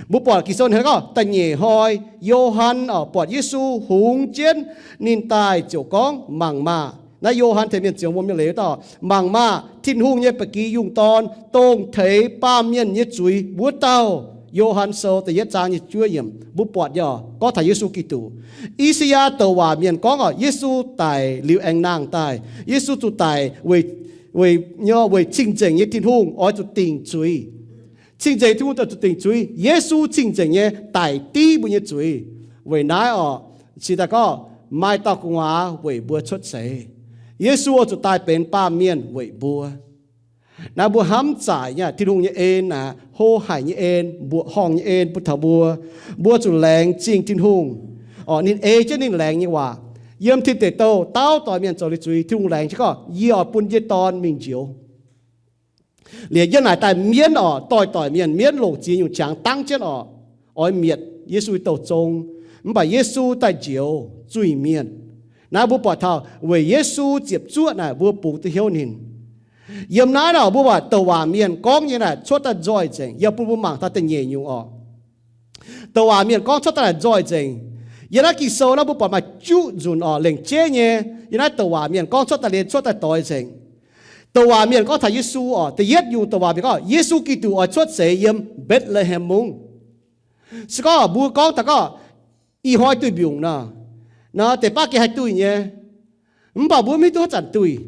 Mbuo buatc Ging-Sou hnangv gorngv, da'nyeic hnoi Yo^han orqc buatc Yesu hungx jienv ninh daaih ziouc gorngv, mangc maah! Naaiv Yo^han tengx mienh ziouc wuom nyei leiz wuov dauh, mangc maah! Tin-Hungh nyei ba'gi yungh dorn, dongh teix baamh mienh nyei zuiz wuov dauh. Yo^han Sou da'yietv zaang nyei juov yiemc. Mbuo buatc nyei orqc, gorngv taux Yesu Giduc. I^saa^yaa douc waac mienh gorngv orqc, Yesu daic liuz aengx nangh daaih. Yesu zuqc daic weic, weic, weic cing-nzengc nyei Tin-Hungh oix zuqc dingc zuiz. Cing-nzengc Tin-Hungh oix zuqc dingc zuiz. Yesu cing-nzengc nyei daic div mbuo nyei zuiz. Weic naaiv orqc, cingx daaih gorngv maaih dauh gu'nguaaz weic mbuo cuotv seix. Yesu oix zuqc daaih benx baamh mienh weic mbuo. Naaiv mbuo hnamv zaaic nyei Tin-Hungh nyei en aqv, hlo haic nyei en, mbuoqc horngh nyei en bun taux mbuo. Mbuo zuqc laengz zingh Tin-Hungh. Orqc, ninh ei jienv ninh laengz nyei waac. Yiem Tin Deic Douh dauh doic mienh zoux liuz zuiz, Tin-Hungh laengz jienv gorngv, yie oix bun yie nyei Dorn mingh njoux. Liuz yiem naaic daaih mienv orqc, doix-doix mienh, mienv longc ziex nyungc qangx dangv jienv orqc, oix mietc Yesu douh zong. Mv baac Yesu daaih njoux zuiz-mienh. Naaiv mbuo buatc taux weic Yesu ziepc zuoqv naaic mbuo bungx duqv hnyouv ninh. Yiem naaiv nor mbuo buatc douc waac mienh gorngv nyei naaic cuotv daaih nzoih nzengc, yie bun mbuo mangc taux da'nyeic nyungc orqc. Douc waac mienh gorngv cuotv daaih naaic nzoih nzengc. Yiem naaiv Ging-Sou naaiv mbuo buatc maaih juqv nzunc orqc, lengc jeiv nyei. Yiem naaiv douc waac mienh gorngv cuotv daaih liuz cuotv daaih doix nzengc. Douc waac mienh gorngv taux Yesu orqc, da'yietv nyungc douc waac mienh gorngv Yesu Giduc oix cuotv seix yiem Mbetc^le^hem Mungv. Se gorngv mbuo gorngv taux gorngv ih hnoi duih mbiungc nor, nor deix baav gengh haih duih nyei. Mv baac mbuo mv hiuv duqv haaix zanc duih.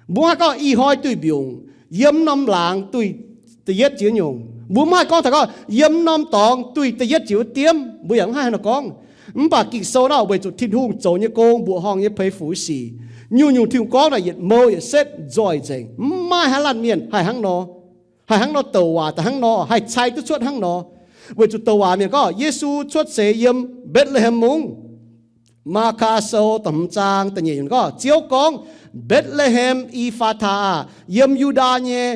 Mbuo mv haih gorngv ih hnoi duih mbiungc, yiem norm laangz duih da'yietv jiex nyungc. Mbuo mv haih gorngv taux gorngv yiem norm dorngx duih da'yietv jiex wuov diemv. Mbuo yaac mv haih haaix nor gorngv. Mv baac Ging-Sou naaiv weic zuqc Tin-Hungh zoux nyei gong mbuoqc horngh nyei peix fu'jueiv sic, nyungc-nyungc Tin-Hungh gorngv naaic yietc mou yietc setv nzoih nzengc. Mv maaih haaix laanh mienh haih hnangv nor, haih hnangv nor douc waac daaih hnangv nor, haih cai duqv cuotv hnangv nor. Weic zuqc douc waac mienh gorngv Yesu cuotv seix yiem Mbetc^le^hem Mungv. Maa^kaa Sou da'hmz zaang da'nyeic yiemc gorngv, Ziouv gorngv, Mbetc^le^hem I^faa^taa aah! Yiem Yu^ndaa nyei,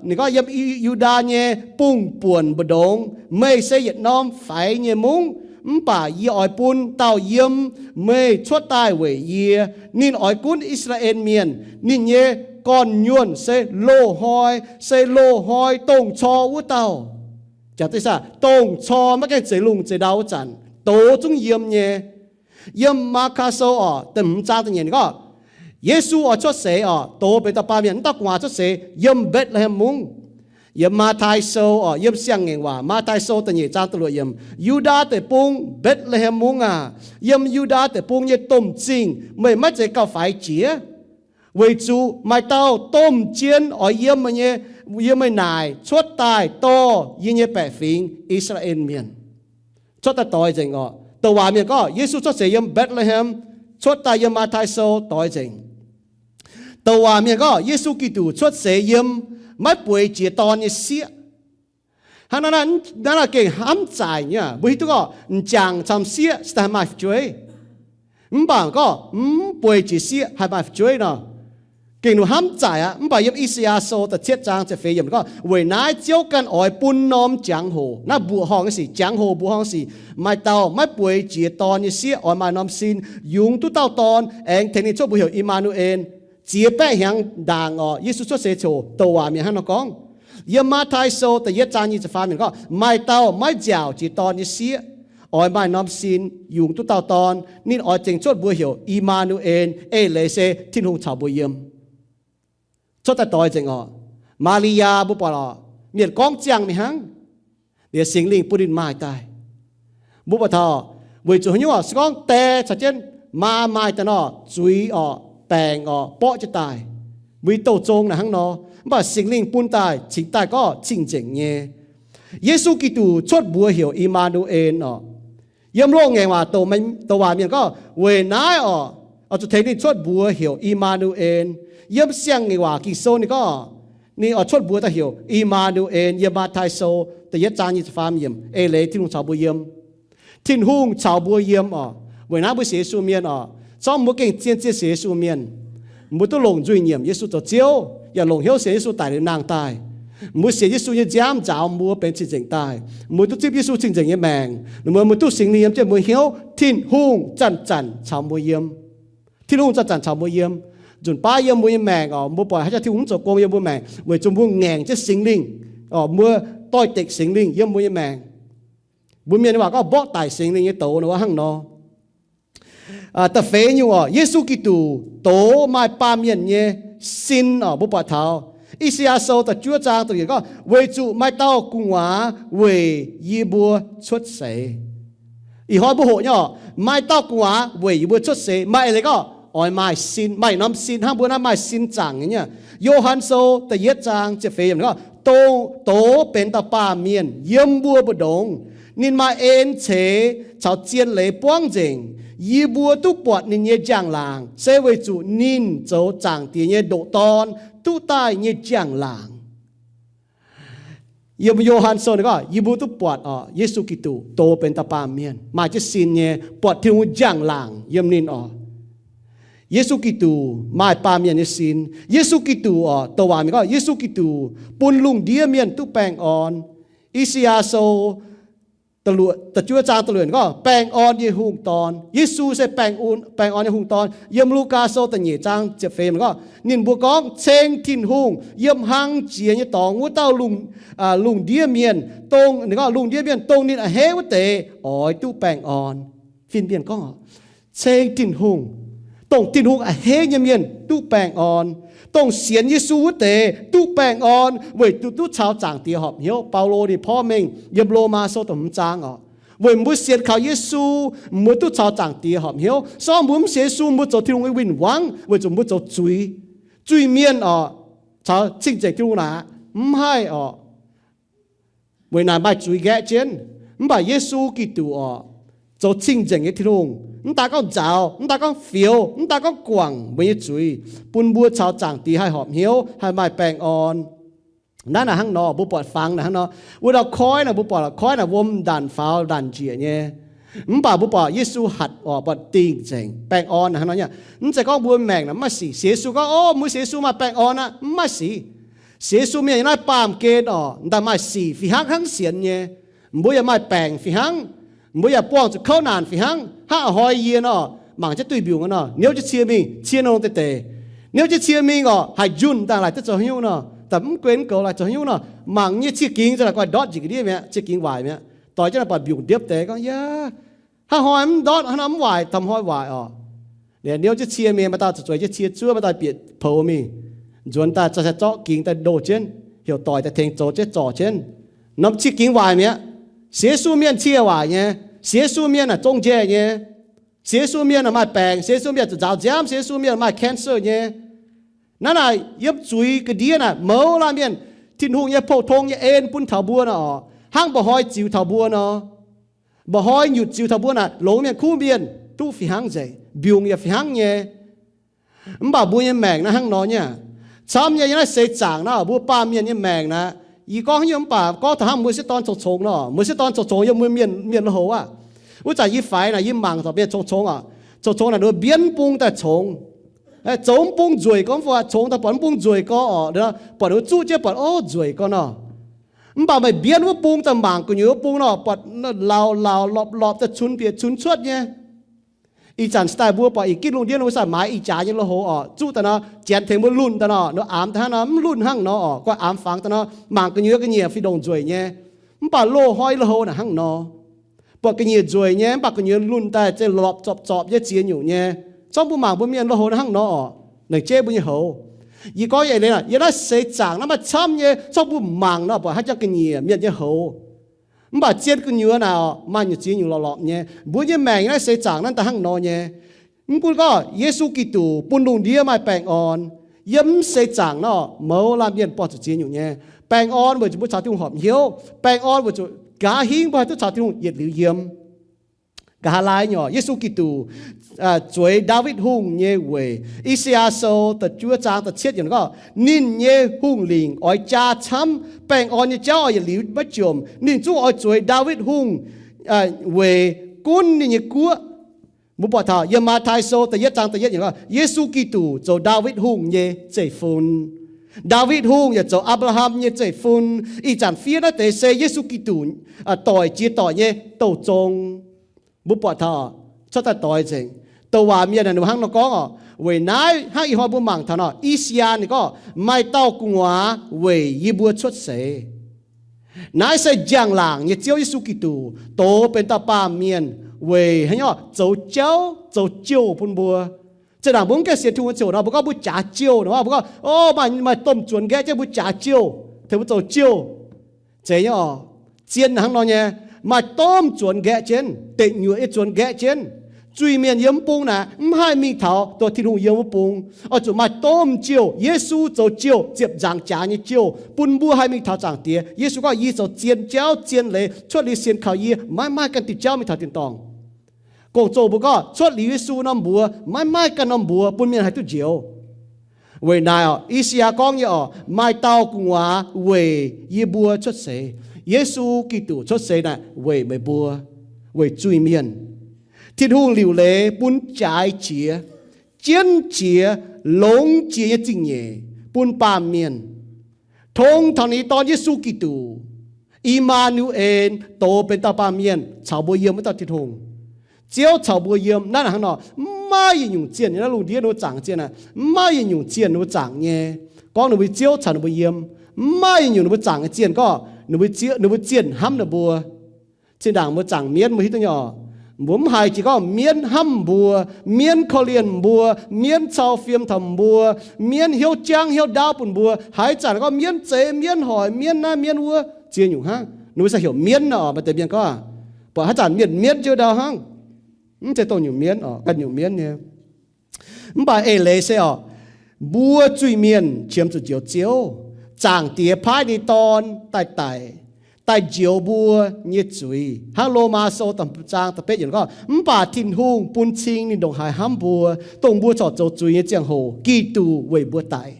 ninh gorngv, yiem Yu^ndaa nyei bung-buonc mbu'ndongx, meih se yietc norm faix nyei mungv. Mv baac yie oix bun dauh yiem meih cuotv daaih weic yie. Ninh oix gunv I^saa^laa^en Mienh. Ninh nyei gorn-nyuonh se loz-hnoi, se loz-hnoi dongh cor wuov dauh. Jangx deix saah, dongh cor maiv gaengh zeix lungh zeix ndau wuov zanc, doz zungv yiem nyei. Yiem Maa^kaa Sou orqc, da'hmz zaang da'nyeic ninh gorngv, Yesu oix cuotv seix orqc, doz benx dauh baamh mienh, mv dauh gu'nguaaz cuotv seix yiem Mbetc^le^hem Mungv. Yiem Matv^tai Sou orqc, yiem Siang-Ngaengc Waac, Matv^tai Sou da'nyeic zaang da'luoqc yiemc, Yu^ndaa Deic-Bung, Mbetc^le^hem Mungv aah! Yiem Yu^ndaa Deic-Bung nyei domh zingh meih maiv zeiz gauh faix jiex. Weic zuqc maaih dauh domh jien oix yiem meih nyei, yiem meih naaic cuotv daaih dorh yie nyei baeqc fingx, I^saa^laa^en Mienh. Cuotv daaih doix nzengc orqc. Douc waac mienh gorngv Yesu cuotv seix yiem Mbetc^le^hem, cuotv daaih yiem Matv^tai Sou doix nzengc. Douc waac mienh gorngv Yesu Giduc cuotv seix yiem maiv bueix jiex dorn nyei sieqv. Hnangv naaiv, naaiv gengh hnamv zaaic nyei. Mbuo hiuv duqv gorngv m'jangc camv sieqv se daaih haih maaih fu'jueiv. Mv baac gorngv mv bueix jiex sieqv haih maaih fu'jueiv nor. Gengh ninh hnamv zaic aqv. Mv baac yiem I^saa^yaa Sou da'cietv zaang ziepc feix yiemc gorngv, Weic naaiv Ziouv ganh oix bun norm jangx-hoc, naaiv mbuoqc horngh nyei sic, jangx-hoc mbuoqc horngh sic, maaih dauh maiv bueix jiex dorn nyei sieqv oix maaih norm sin yungz duqv dauh dorn, aengx tengx ninh cuotv mbuox heuc I^maa^nu^en. Ziex baeqv hnyangx ndaangc orqc, Yesu cuotv seix ziouc douc waac mienh hnangv nor gorngv. Yiem Matv^tai Sou da'yietv zaang nyic ziepc faam yiemc gorngv, Maaih dauh maiv nziaauc jiex dorn nyei sieqv oix maaih norm sin yungz duqv dauh dorn, ninh oix tengx cuotv mbuox heuc I^maa^nu^en, eix leiz se Tin-Hungh caux mbuo yiem. Cuotv daaih doix nzengc orqc. Maa^li^yaa mbuo buatc orqc, mienh gorngv ziangh mingh hnangv, liuz Singx Lingh bun ninh maaih daaih. Mbuo buatc taux, weic zuqc haaix nyungc orqc, se gorngv die caux jienv maa maaih daaih nor, zuiz orqc, baengc orqc, borqv jienv daaih, mbuo nyei douh zong naaic hnangv nor. Mv baac Singx Lingh bun daaih cingx daaih gorngv cing-nzengc nyei. Yesu Giduc cuotv mbuox heuc I^maa^nu^en orqc. Yiem loz-ngaengc waac douc waac mienh gorngv weic naaiv orqc, oix zuqc tengx ninh cuotv mbuox heuc I^maa^nu^en. Yiem siang-ngaengc waac Ging-Sou ninh gorngv, ninh oix cuotv mbuox daaih heuc I^maa^nu^en. Yiem Matv^tai Sou da'yietv zaang nyic ziepc faam yiemc, eix leiz Tin-Hungh caux mbuo yiem. Tin-Hungh caux mbuo yiem orqc. Weic naaiv mbuo sienx Yesu mienh orqc, zorqv mbuo gengh zien-zien sienx Yesu mienh, mbuo duqv longc nzuih nyiemc Yesu zoux Ziouv, yaac longc hnyouv sienx Yesu daic liuz nangh daaih. Mbuo sienx Yesu nyei nziaamv nzaaux mbuo benx cing-nzengc daaih. Mbuo duqv zipv Yesu cing-nzengc nyei maengc, mbuo, mbuo duqv Singx Lingh yiem jienv mbuo hnyouv. Tin-Hungh zanc-zanc caux mbuo yiem. Tin-Hungh zanc-zanc caux mbuo yiem. Nzunc baav yiem mbuo nyei maengc orqc, mbuo buatc haaix zanc Tin-Hungh mv zoux gong yiem mbuo maengc, weic zuqc mbuo ngaengc jienv Singx Lingh, mbuo doix-dekc Singx Lingh yiem mbuo nyei maengc. Mbuo mienh nyei waac gorngv mborqv daic Singx Lingh nyei douz nor, hnangv nor. Da'feix nyungc orqc, Yesu Giduc doz maaih baamh mienh nyei sin orqc. Mbuo buatc taux I^saa^yaa Sou da'juov zaang da'luoqc yiemc gorngv, Weic zuqc maaih dauh gu'nguaaz weic yie mbuo cuotv seix. Ih hnoi mbuo hoqc nyei orqc, maaih dauh gu'nguaaz weic yie mbuo cuotv seix. Maaih eix leiz gorngv oix maaih sin, maaih norm sin hnangv mbuo naaiv maaih sin zaangc nyei. Yo^han Sou da'yietv zaang ziepc feix yiemc gorngv, Dongh doz benx dauh baamh mienh yiem mbuo mbu'ndongx, ninh maaih en ceix caux zien leiz buangv nzengc. Yie mbuo duqv buatc ninh nyei njang-laangc se weic zuqc ninh zoux Zaangc Diex nyei ndoqc Dorn duqv daaih nyei njang-laangc. Yiem Yo^han Sou ninh gorngv, yie mbuo duqv buatc orqc, Yesu Giduc doz benx dauh baamh mienh, maaih jienv sin nyei, buatc Tin-Hungh njang-laangc yiem ninh orqc. Yesu Giduc maaih baamh mienh nyei sin. Yesu Giduc orqc, douc waac mienh gorngv, Yesu Giduc bun lungh ndiev mienh duqv baengh orn. I^saa^yaa Sou da'juov zaang da'luoqc yiemc gorngv, Baengh orn nyei Hungh Dorn. Yesu se baengh, baengh orn nyei Hungh Dorn. Yiem Lugaa Sou da'nyeic zaang ziepc feix yiemc gorngv, ninh mbuo gorngv, Ceng Tin-Hungh, yiem hlang jiex nyei dorngx wuov dauh lungh, lungh ndiev mienh, dongh, ninh gorngv, lungh ndiev mienh dongh ninh a'hneiv wuov deix oix duqv baengh orn. Fin-mienh gorngv, Ceng Tin-Hungh, dongh Tin-Hungh a'hneiv nyei mienh duqv baengh orn. Dongh sienx Yesu wuov deix duqv baengh orn weic duqv, duqv caux Zaangc Diex horpc hnyouv. Baulo ninh porv mengh yiem Lomaa Sou da'hmz zaang orqc, weic mbuo sienx kaux Yesu, mbuo duqv caux Zaangc Diex horpc hnyouv. Se gorngv mbuo mv sienx Yesu, mbuo zoux Tin-Hungh nyei win-wangv weic zuqc mbuo zoux zuiz. Zuiz-mienh orqc, caux cing-nzengc Tin-Hungh naaic mv haih orqc. Weic naaic maaih zuiz nqaeqv jienv. Mv baac Yesu Giduc orqc, zoux cing-nzengc nyei Tin-Hungh, mv daan gorngv nzaaux, mv daan gorngv fioux, mv daan gorngv guangc mbuo nyei zuiz, bun mbuo caux Zaangc Diex haih horpc hnyouv, haih maaih baengh orn. Naaiv naaic hnangv nor, mbuo buatc fangx naaic hnangv nor. Wuov dauh koiv naaic, mbuo buatc koiv naaic wuom ndanc faaux ndanc njiec nyei. Mv baac mbuo buatc Yesu hatc orqc, buatc dingh nzengc baengh orn naaic hnangv nor nyei. Mv zeiz gorngv mbuo maengc naaic mv maaih sic. Sienx Yesu gorngv, Ov, mbuo sienx Yesu maaih baengh orn aqv. Mv maaih sic. Sienx Yesu mienh yiem naaiv baamh gen orqc, daaih maaih sic fih hnangv hnangv sienx nyei. Mbuo yaac maaih baengc fih hnangv. Mbuo yaac buangh zuqc kouv naanc fih hnangv. Hnangv a'hnoi yie nor, mangc jienv duih mbiungc nor, niouv jienv cie mingh, cie nongh deix deix. Niouv jienv cie mingh orqc, haih njunh daaih laaic duqv zoux haaix nyungc nor, daaih mv guen mv goux laaic zoux haaix nyungc nor, mangc nyei cie gingx za'naaic guai ndortv njiec ga'ndiev mi'aqv, cie gingx waaic mi'aqv. Doix jienv naaic buatc mbiungc ndiepv deix gorngv, Yaac hnangv hnoi mv ndortv, hnangv hnoi mv waaic, da'hnoi waaic orqc. Niouv jienv cie mingh, maaih dauh zuqc zueiz jienv cie zuov, maaih dauh bieqc poux mingh. Nzuonx daaih zorqv gingx daaih ndoh jienv, heuc doic daaih tengx zoux jienv zorc jienv. Norm cie gingx waaic mi'aqv. Sienx Yesu mienh cie waaic nyei. Sienx Yesu mienh aah, zong njaih nyei. Sienx Yesu mienh aah, maaih baengc. Sienx Yesu mienh zuqc nzaaux nziaamv. Sienx Yesu mienh maaih cancer nyei. Naaiv naaic yiem zuiz ga'ndiev naaic mouz laanh mienh, Tin-Hungh nyei pou-tong nyei en bun taux mbuo nor orqc, hnangv mba'hnoi ziux taux mbuo nor. Mba'hnoi nyutc ziux taux mbuo naaic, longx mienh kuv mienh duqv fih hnangv nzengc, mbiungc yaac fih hnangv nyei. Mv baac mbuo nyei maengc naaiv hnangv nor nyei aqv. Camv nyei, yiem naaiv seix zaangc naaiv, mbuo baamh mienh nyei maengc naaiv, yie gorngv haaix nyungc mv baac gorngv taux hnangv mueiz sieqv dorn congx-congx nor, mueiz sieqv dorn congx-congx yiem mbuo mienh, mienh lui-houx aqv. Wuov zanc yie faix naaic, yie mangc taux mienh congx-congx orqc, congx-congx naaic ninh mbuo mbienv bung daaih congx. Zoux mv bung nzueic gorngv fai congx daaih buatc mv bung nzueic gorngv oc, buatc zuqv jienv buatc, o, nzueic gorngv nor. Mv baac meih mbienv wuov bung daaih mangc gu'nyuoz wuov bung nor, buatc lauh lauh lorpc lorpc daaih cunx bieqc cunx cuotv nyei. Ih zanc daaih mbuo buatc ih gitv lungh ndiev wuov sai maaiz ih jaax nyei lui-houx oc, zuqv daaih nor, janx tengx mbuo lunh daaih nor, nor aamx daaih hnangv nor, mv lunh hnangv nor oc, guai aamx fangx daaih nor, mangc gu'nyuoz ga'nyiec fih ndongc nzueic nyei. Mv baac loz-hnoi lui-houx naaic hnangv nor. Buatc ga'nyiec nzueic nyei, mv baac gu'nyuoz lunh daaih za'gengh lorpc zorpc zorpc nyei, ziex nyungc nyei. Zorqv mbuo mangc mbuo mienh lui-houx naaiv hnangv nor oc, laengz jeiv mbuo nyei houx. Yie gorngv eix leiz, yiem naaiv seix zaangc naaiv maaih camv nyei, zorqv mbuo mangc nor buatc haaix jangx ga'nyiec mienh nyei houx. Mv baac zien gu'nyuoz naaic oc, maaih nyungc ziex nyungc lorpc lorpc nyei. Mbuo nyei maengc naaiv seix zaangc naaiv daaih hnangv nor nyei. Mv gunv gorngv Yesu Giduc bun lungh ndiev maaih baengh orn, yiem mv seix zaangc nor mouz laanh mienh buangh zuqc ziex nyungc nyei. Baengh orn weic zuqc mbuo caux Tin-Hungh horpc hnyouv. Baengh orn weic zuqc nqa'haav hingv mbuo haih duqv caux Tin-Hungh yietc liuz yiem. Nqa'haav laai nyei oc, Yesu Giduc zueiz Ndaawitv Hungh nyei weic. I^saa^yaa Sou da'juov zaang da'cietv yiemc gorngv, ninh nyei hungh lingc oix jaa camv, baengh orn nyei jauv oix yietc liuz maiv jomc. Ninh zungv oix zueiz Ndaawitv Hungh weic gunv ninh nyei guoqv. Mbuo buatc taux yiem Matv^tai Sou da'yietv zaang da'yietv yiemc gorngv, Yesu Giduc zoux Ndaawitv Hungh nyei zeiv-fun. Ndaawitv Hungh yaac zoux Apc^laa^ham nyei zeiv-fun. Ih zanc fiev naaiv deix se Yesu Giduc doic jiex doic nyei douh zong. Mbuo buatc taux cuotv daaih doix nzengc. Douc waac mienh ninh mbuo hnangv nor gorngv oc, weic naaiv hnangv ih hnoi mbuo mangc taux nor, I^saa^yaa ninh gorngv, maaih dauh gu'nguaaz weic yie mbuo cuotv seix. Naaiv se njang-laangc nyei Ziouv Yesu Giduc dox benx dauh baamh mienh weic haaix nyungc, zoux jauv zoux jouh bun mbuo. Zinh ndaangc mbuo mv gaengh sienx Tin-Hungh ziouc nor, mbuo gorngv mbuo jaax jouh nor, mbuo gorngv, o, maaih, maaih domh zuonx nqaeqv jienv mbuo jaax jouh, tengx mbuo zoux jouh. Zeiz nyei oc. Zien hnangv nor nyei, maaih domh zuonx nqaeqv jienv, deic nyuoqc nyei zuonx nqaeqv jienv. Zuiz-mienh yiem wuov bung naaic mv haih mingh taux dongh Tin-Hungh yiem wuov bung. Oix zuqc maaih domh jouh, Yesu zoux jouh, ziepc nzaangc jaax nyei jouh, bun mbuo haih mingh taux Zaangc Diex. Yesu gorngv, yie zoux zien jauv zien leiz, cuotv liuz sienx kaux yie maiv maaih ganh diuh jauv mingh taux tin-dorngh. Gong-zoh mbuo gorngv cuotv liuz Yesu norm mbuox maiv maaih ganh norm mbuox bun mienh haih duqv njoux. Weic naaic oc, I^saa^yaa gorngv nyei oc, maaih dauh gu'nguaaz weic yie mbuo cuotv seix. Yesu Giduc cuotv seix naaic weic meih mbuo, weic zuiz-mienh. Tin-Hungh liuc leiz bun jaaix jiex, jienv jiex, longx jiex nyei zingh nyeic bun baamh mienh. Tong taux ninh nyei Dorn, Yesu Giduc, I^maa^nu^en, dox benx dauh baamh mienh caux mbuo yiem wuov dauh Tin-Hungh. Ziouv caux mbuo yiem. Naaiv hnangv nor, mv maaih yietc nyungc zienh nyei, naaiv lungh ndiev ninh mbuo zaangc zienh aqv, mv maaih yietc nyungc zienh ninh mbuo zaangc nyei, gorngv ninh mbuo Ziouv caux ninh mbuo yiem. Mv maaih yietc nyungc ninh mbuo zaangc nyei zienh gorngv ninh mbuo zienh hnamv ninh mbuo. Zinh ndaangc mbuo zaangc mienv, mbuo hiuv duqv nyei oc. Mbuo mv haiz jiex gorngv mienv hnamv mbuo, mienv korv-lienh mbuo, mienv cau fiem taux mbuo, mienv hnyouv jangv hnyouv ndaauv bun mbuo. Haaix zanc gorngv mienv zeix, mienv hoic, mienv naaiv mienv wuov, ziex nyungc hnangv. Ninh mbuo se heuc mienv nor, maaih deix mienh gorngv, buatc haiz zanc mienh mienv jienv ndau hnangv. Mv zeiz dongh nyungc mienv oc, ganh nyungc mienv nyei. Mv baac eix leiz se oc, mbuo zuiz-mienh qiemx zuqc njoux Ziouv. Zaangc Diex paaiv ninh Dorn daaih daic, daaih njoux mbuo nyei zuiz. Hnangv Lomaa Sou da'hmz zaang da'betv yiemc gorngv, mv baac Tin-Hungh bun cing ninh ndongc haaix hnamv mbuo, dongh mbuo corc zoux zuiz nyei ziangh hoc, Giduc weic mbuo daic.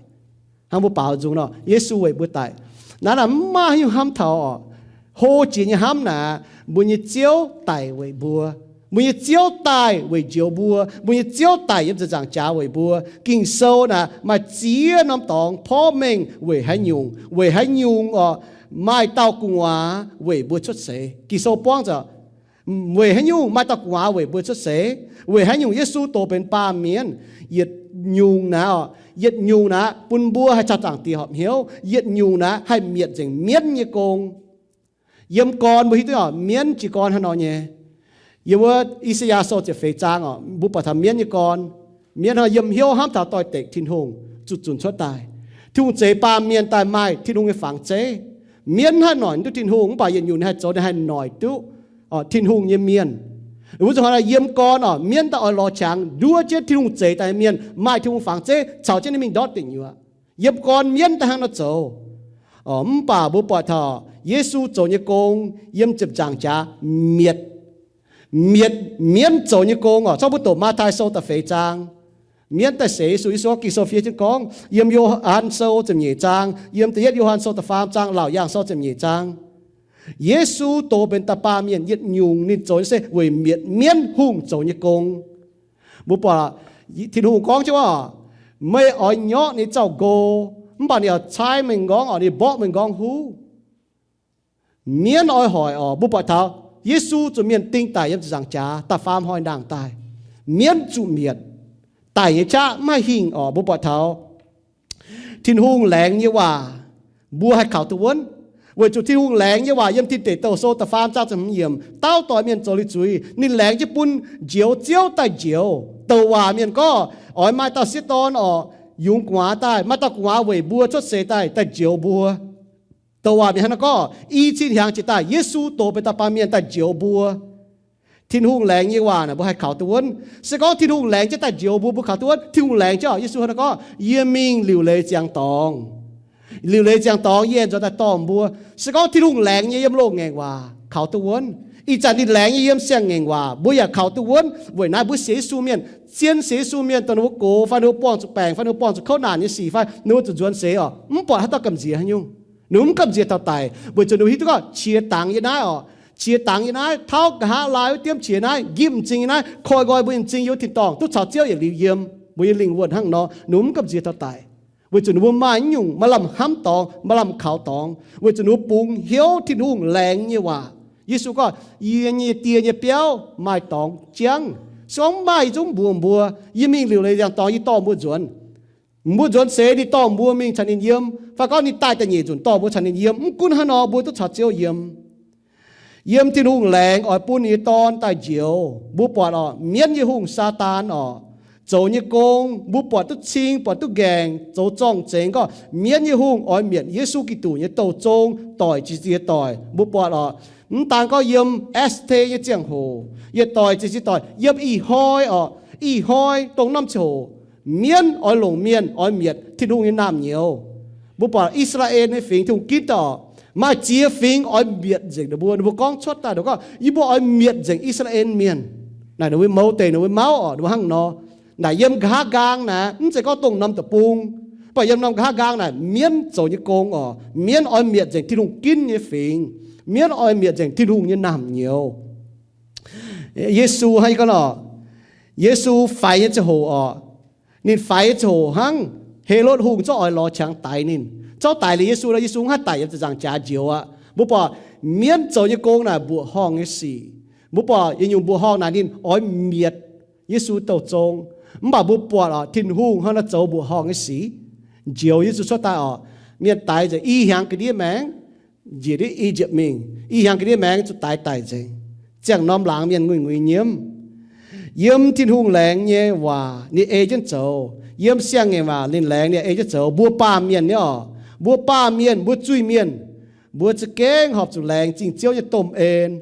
Hnangv mbuo baaux nzung nor, Yesu weic mbuo daic. Naaiv naaic mv maaih haaix nyungc hnamv taux oc. Hlo jiex nyei hnamv naaic, mbuo nyei Ziouv daic weic mbuo. Mbuo nyei Ziouv daic weic njoux mbuo. Mbuo nyei Ziouv daic yiem ziepc nzaangc jaax weic mbuo. Ging-Sou naaic maaih ziex norm dorngx porv mengh weic haaix nyungc, weic haaix nyungc oc, maaih dauh gu'nguaaz weic mbuo cuotv seix. Ging-Sou buangv zaqc, weic haaix nyungc maaih dauh gu'nguaaz weic mbuo cuotv seix, weic haaix nyungc Yesu dox benx baamh mienh. Yietc nyungc naaic oc, yietc nyungc naaic bun mbuo haih caux Zaangc Diex horpc hnyouv. Yietc nyungc naaic haih mietc nzengc mienv nyei gong. Yiem gorn mbuo hiuv duqv oc, mienv jiez gorn hnangv nor nyei. Yiem wuov I^saa^yaa Sou ziepc feix zaang oc, mbuo buatc taux mienv nyei gorn. Mienv hnangv yiem hnyouv hnamv taux doix-dekc Tin-Hungh zuqc zunc cuotv daaih. Tin-Hungh zeix baamh mienh daaih maaih Tin-Hungh nyei fangx zeiv. Mienv haih noic duqv Tin-Hungh, mv baac yietc nyungc ninh haih zoux, ninh haih noic duqv Tin-Hungh nyei mienh. Wuov zuqc hnoi yiem gorn oc, mienv daaih oix lorz qangx nduov jienv Tin-Hungh zeix daaih nyei mienh maaih Tin-Hungh fangx zeiv caux jienv ninh mingh ndortv deic nyuoqc. Yiem gorn mienv daaih hnangv nor zoux. Mv baac mbuo buatc taux Yesu zoux nyei gong yiem ziepc nzaangc jaax mietc, mietc mienv zoux nyei gong oc. Zorqv mbuo doqc Matv^tai Sou da'feix zaang. Mienv daaih seix Yesu, Yesu gorngv, Ging-Sou fiev jienv gorngv, yiem Yo^han Sou ziepc nyeic zaang, yiem da'yietv Yo^han Sou da'faam zaang, Laauc Yaangh Sou ziepc nyeic zaang. Yesu dox benx da'baamh mienh, yietc nyungc ninh zoux nyei se weic mietc mienv hungh zoux nyei gong. Mbuo buatc Tin-Hungh gorngv jienv oc, Meih oix nyorqv ninh zaux-nqo, mv baac ninh oix cai meih m'nqorngv orqc, ninh mborqv meih m'nqorngv huv. Mienv oix hoic orqc, mbuo buatc taux Yesu zuqc mienh ding daic yiem ziepc nzaangc jaax da'faam hnoi nangh daaih. Mienv zuqc mietc, daic nyei qaqv mv haih hingh orqc, mbuo buatc taux Tin-Hungh laengz nyei waac mbuo haih kaux duqv wuonv. Weic zuqc Tin-Hungh laengz nyei waac yiem Tin Deic Douh Sou da'faam zaang ziepc hmz yiemc, dauh doic mienh zoux liuz zuiz, ninh laengz jienv bun njoux Ziouv daaih njoux. Douc waac mienh gorngv, oix maaih dauh sieqv dorn orqc, yungz gu'nguaaz daaih, maaih dauh gu'nguaaz weic mbuo cuotv seix daaih, daaih njoux mbuo. Douc waac mienh hnangv naaiv gorngv, i cin hnyangx jiex daaih Yesu dox benx dauh baamh mienh daaih njoux mbuo. Tin-Hungh laengz nyei waac naaic mbuo haih kaux duqv wuonv. Se gorngv Tin-Hungh laengz jienv daaih njoux mbuo, mbuo kaux duqv wuonv. Tin-Hungh laengz jienv orqc, Yesu hnangv naaiv gorngv, yie mingh liuc leiz ziangx dorngx. Liuc leiz ziangx dorngx yie aengx nzuonx daaih dorh mbuo. Se gorngv Tin-Hungh laengz nyei yiem loz-ngaengc waac, kaux duqv wuonv. Ih zanc ninh laengz nyei yiem siang-ngaengc waac, mbuo yaac kaux duqv wuonv. Weic naaiv mbuo sienx Yesu mienh, zien sienx Yesu mienh dongh ninh mbuo gox fai ninh mbuo buangh zuqc baengc fai ninh mbuo buangh zuqc kouv naanc nyei sic fai ninh mbuo zuqc nzuonx seix orqc, mv buatc haaix dauh gamh nziex haaix nyungc. Ninh mbuo mv gamh nziex taux daic, weic zuqc ninh mbuo hiuv duqv gorngv qiex dangx yie naaiv orqc, qiex dangx yie naaiv, tauv nqa'haav laai wuov diemv qiex naaiv, nqipv m'zing yie naaiv, koi nqoi mbuo nyei m'zing yiem wuov tin-dorngh, duqv caux Ziouv yietc liuz yiem. Mbuo nyei lingh wuonh hnangv nor, ninh mbuo mv gamh nziex taux daic, weic zuqc ninh mbuo maaih nyungc maaih lamh hnamv dorngx, maaih lamh kaux dorngx, weic zuqc ninh mbuo bungx hnyouv Tin-Hungh laengz nyei waac. Yesu gorngv, yie nyei die nyei biauv maaih dorngx jangv. Se gorngv mv maaih, yie zungv mbuox mbuo, yie mingh liuc leiz ziangx dorngx yie dorh mbuo nzuonx. Mbuo nzuonx seix ninh dorh mbuo mingh caux ninh yiem, fai gorngv ninh daaih da'nyeic nzunc dorh mbuo caux ninh yiem. Mv gunv hnangv nor, mbuo duqv caux Ziouv yiem. Yiem Tin-Hungh laengz oix bun ninh nyei Dorn daaih njoux. Mbuo buatc orqc, mienv nyei hungh, Saadaan orqc, zoux nyei gong mbuo buatc duqv cing, buatc duqv nqaengc, zoux zorng-zengx gorngv mienv nyei hungh oix mietc Yesu Giduc nyei douh zong doic ziex ziex doic. Mbuo buatc orqc, mv daan gorngv yiem Ester nyei ziangh hoc, yietc doic ziex ziex doic, yiem ih hnoi orqc, ih hnoi dongh norm ziangh hoc, mienv oix longc mienh oix mietc Tin-Hungh nyei naamh nyouz. Mbuo buatc I^saa^laa^en nyei fingx, Tin-Hungh ginv daaih orqc, maaih ziex fingx oix mietc nzengc ninh mbuo. Ninh mbuo gorngv cuotv daaih, ninh gorngv, yie mbuo oix mietc nzengc I^saa^laa^en Mienh. Naaic ninh mbuo mouz deic, ninh mbuo mauv orqc, ninh mbuo hnangv nor. Naaic yiem nqa'haav nqaang naaic, mv zeiz gorngv dongh norm deic-bung, mv baac yiem norm nqa'haav nqaang naaic mienv zoux nyei gong orqc, mienv oix mietc nzengc Tin-Hungh ginv nyei fingx, mienv oix mietc nzengc Tin-Hungh nyei naamh nyouz. Yesu hnangv gorngv orqc, Yesu faix nyei ziangh hoc orqc, ninh faix nyei ziangh hoc hnangv, Helotv Hungh zorqv oix lorz qangx daix ninh, zorqv daix liuz Yesu nor, Yesu mv haih daic yiem ziepc nzaangc jaax njoux aqv. Mbuo buatc mienv zoux nyei gong naaic mbuoqc horngh nyei sic. Mbuo buatc yietc nyungc mbuoqc horngh naaic ninh oix mietc Yesu douh zong. Mv baac mbuo buatc orqc, Tin-Hungh hnangv naaiv zoux mbuoqc horngh nyei sic, njoux Yesu cuotv daaih orqc, mienh daix nzengc i hnyangx ga'ndiev maengx, njiec ndiev I^yipv mingh, i hnyangx ga'ndiev maengx zuqc daix daic nzengc. Ziangh norm laangz mienh nguiz-nguiz nyiemv. Yiem Tin-Hungh laengz nyei waac ninh ei jienv zoux. Yiem siang-ngaengc waac ninh laengz ninh ei jienv zoux. Mbuo baamh mienh nyei orqc, mbuo baamh mienh, mbuo zuiz-mienh, mbuo za'gengh horpc zuqc laengz zingh Ziouv nyei domh en.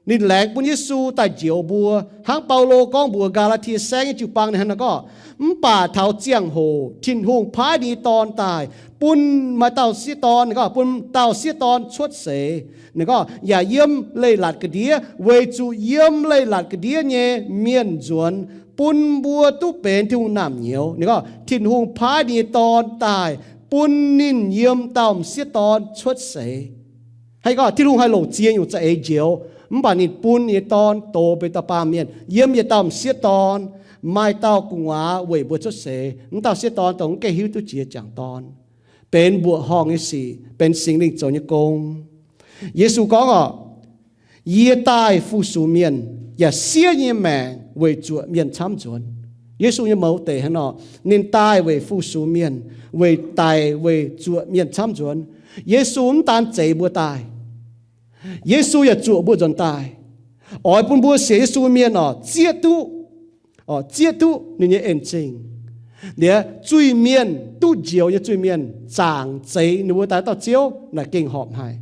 Ninh laengz bun Yesu daaih njoux mbuo, hnangv Baulo gorngv mbuox Gaa^laa^tie Saengv nyei jiu-baang ninh hnangv naaiv gorngv, mv baac taux ziangh hoc Tin-Hungh paaiv ninh nyei Dorn daaih, bun maaih dauh sieqv dorn, ninh gorngv bun dauh sieqv dorn cuotv seix, ninh gorngv, yaac yiem leiz-latc ga'ndiev, weic zuqc yiem leiz-latc ga'ndiev nyei mienh nzuonx, bun mbuo duqv benx Tin-Hungh naamh nyouz. Ninh gorngv Tin-Hungh paaiv ninh nyei Dorn daaih, bun ninh yiem dauh m'sieqv dorn cuotv seix. Hnangv gorngv Tin-Hungh haih longc ziex nyungc za'eix njoux, mv baac ninh bun ninh nyei Dorn dox benx dauh baamh mienh, yiem yietc dauh m'sieqv dorn, maaih dauh gu'nguaaz weic mbuo cuotv seix. Mv dauh sieqv dorn dongh mv gaengh hiuv duqv jiex jangc dorn. Benx mbuoqc horngh nyei sic, benx Singx Lingh zoux nyei gong. Yesu gorngv orqc, yie daaih fu-sux mienh, yaac siev nyei maengc weic zuoqc mienh camv nzuonx. Yesu nyei mouz deic hnangv nor, ninh daaih weic fu-sux mienh, weic daic weic zuoqc mienh camv nzuonx. Yesu mv daan zeix mbuo daaih, Yesu yaac zuoqc mbuo nzuonx daaih, oix bun mbuo sienx Yesu mienh orqc, zieqv duqv, orqc, zieqv duqv ninh nyei en-zingh. Liuz zuiz-mienh, duqv njoux nyei zuiz-mienh zaangc zeix ninh mbuo daaih dauh Ziouv naaic gengh horpc haic.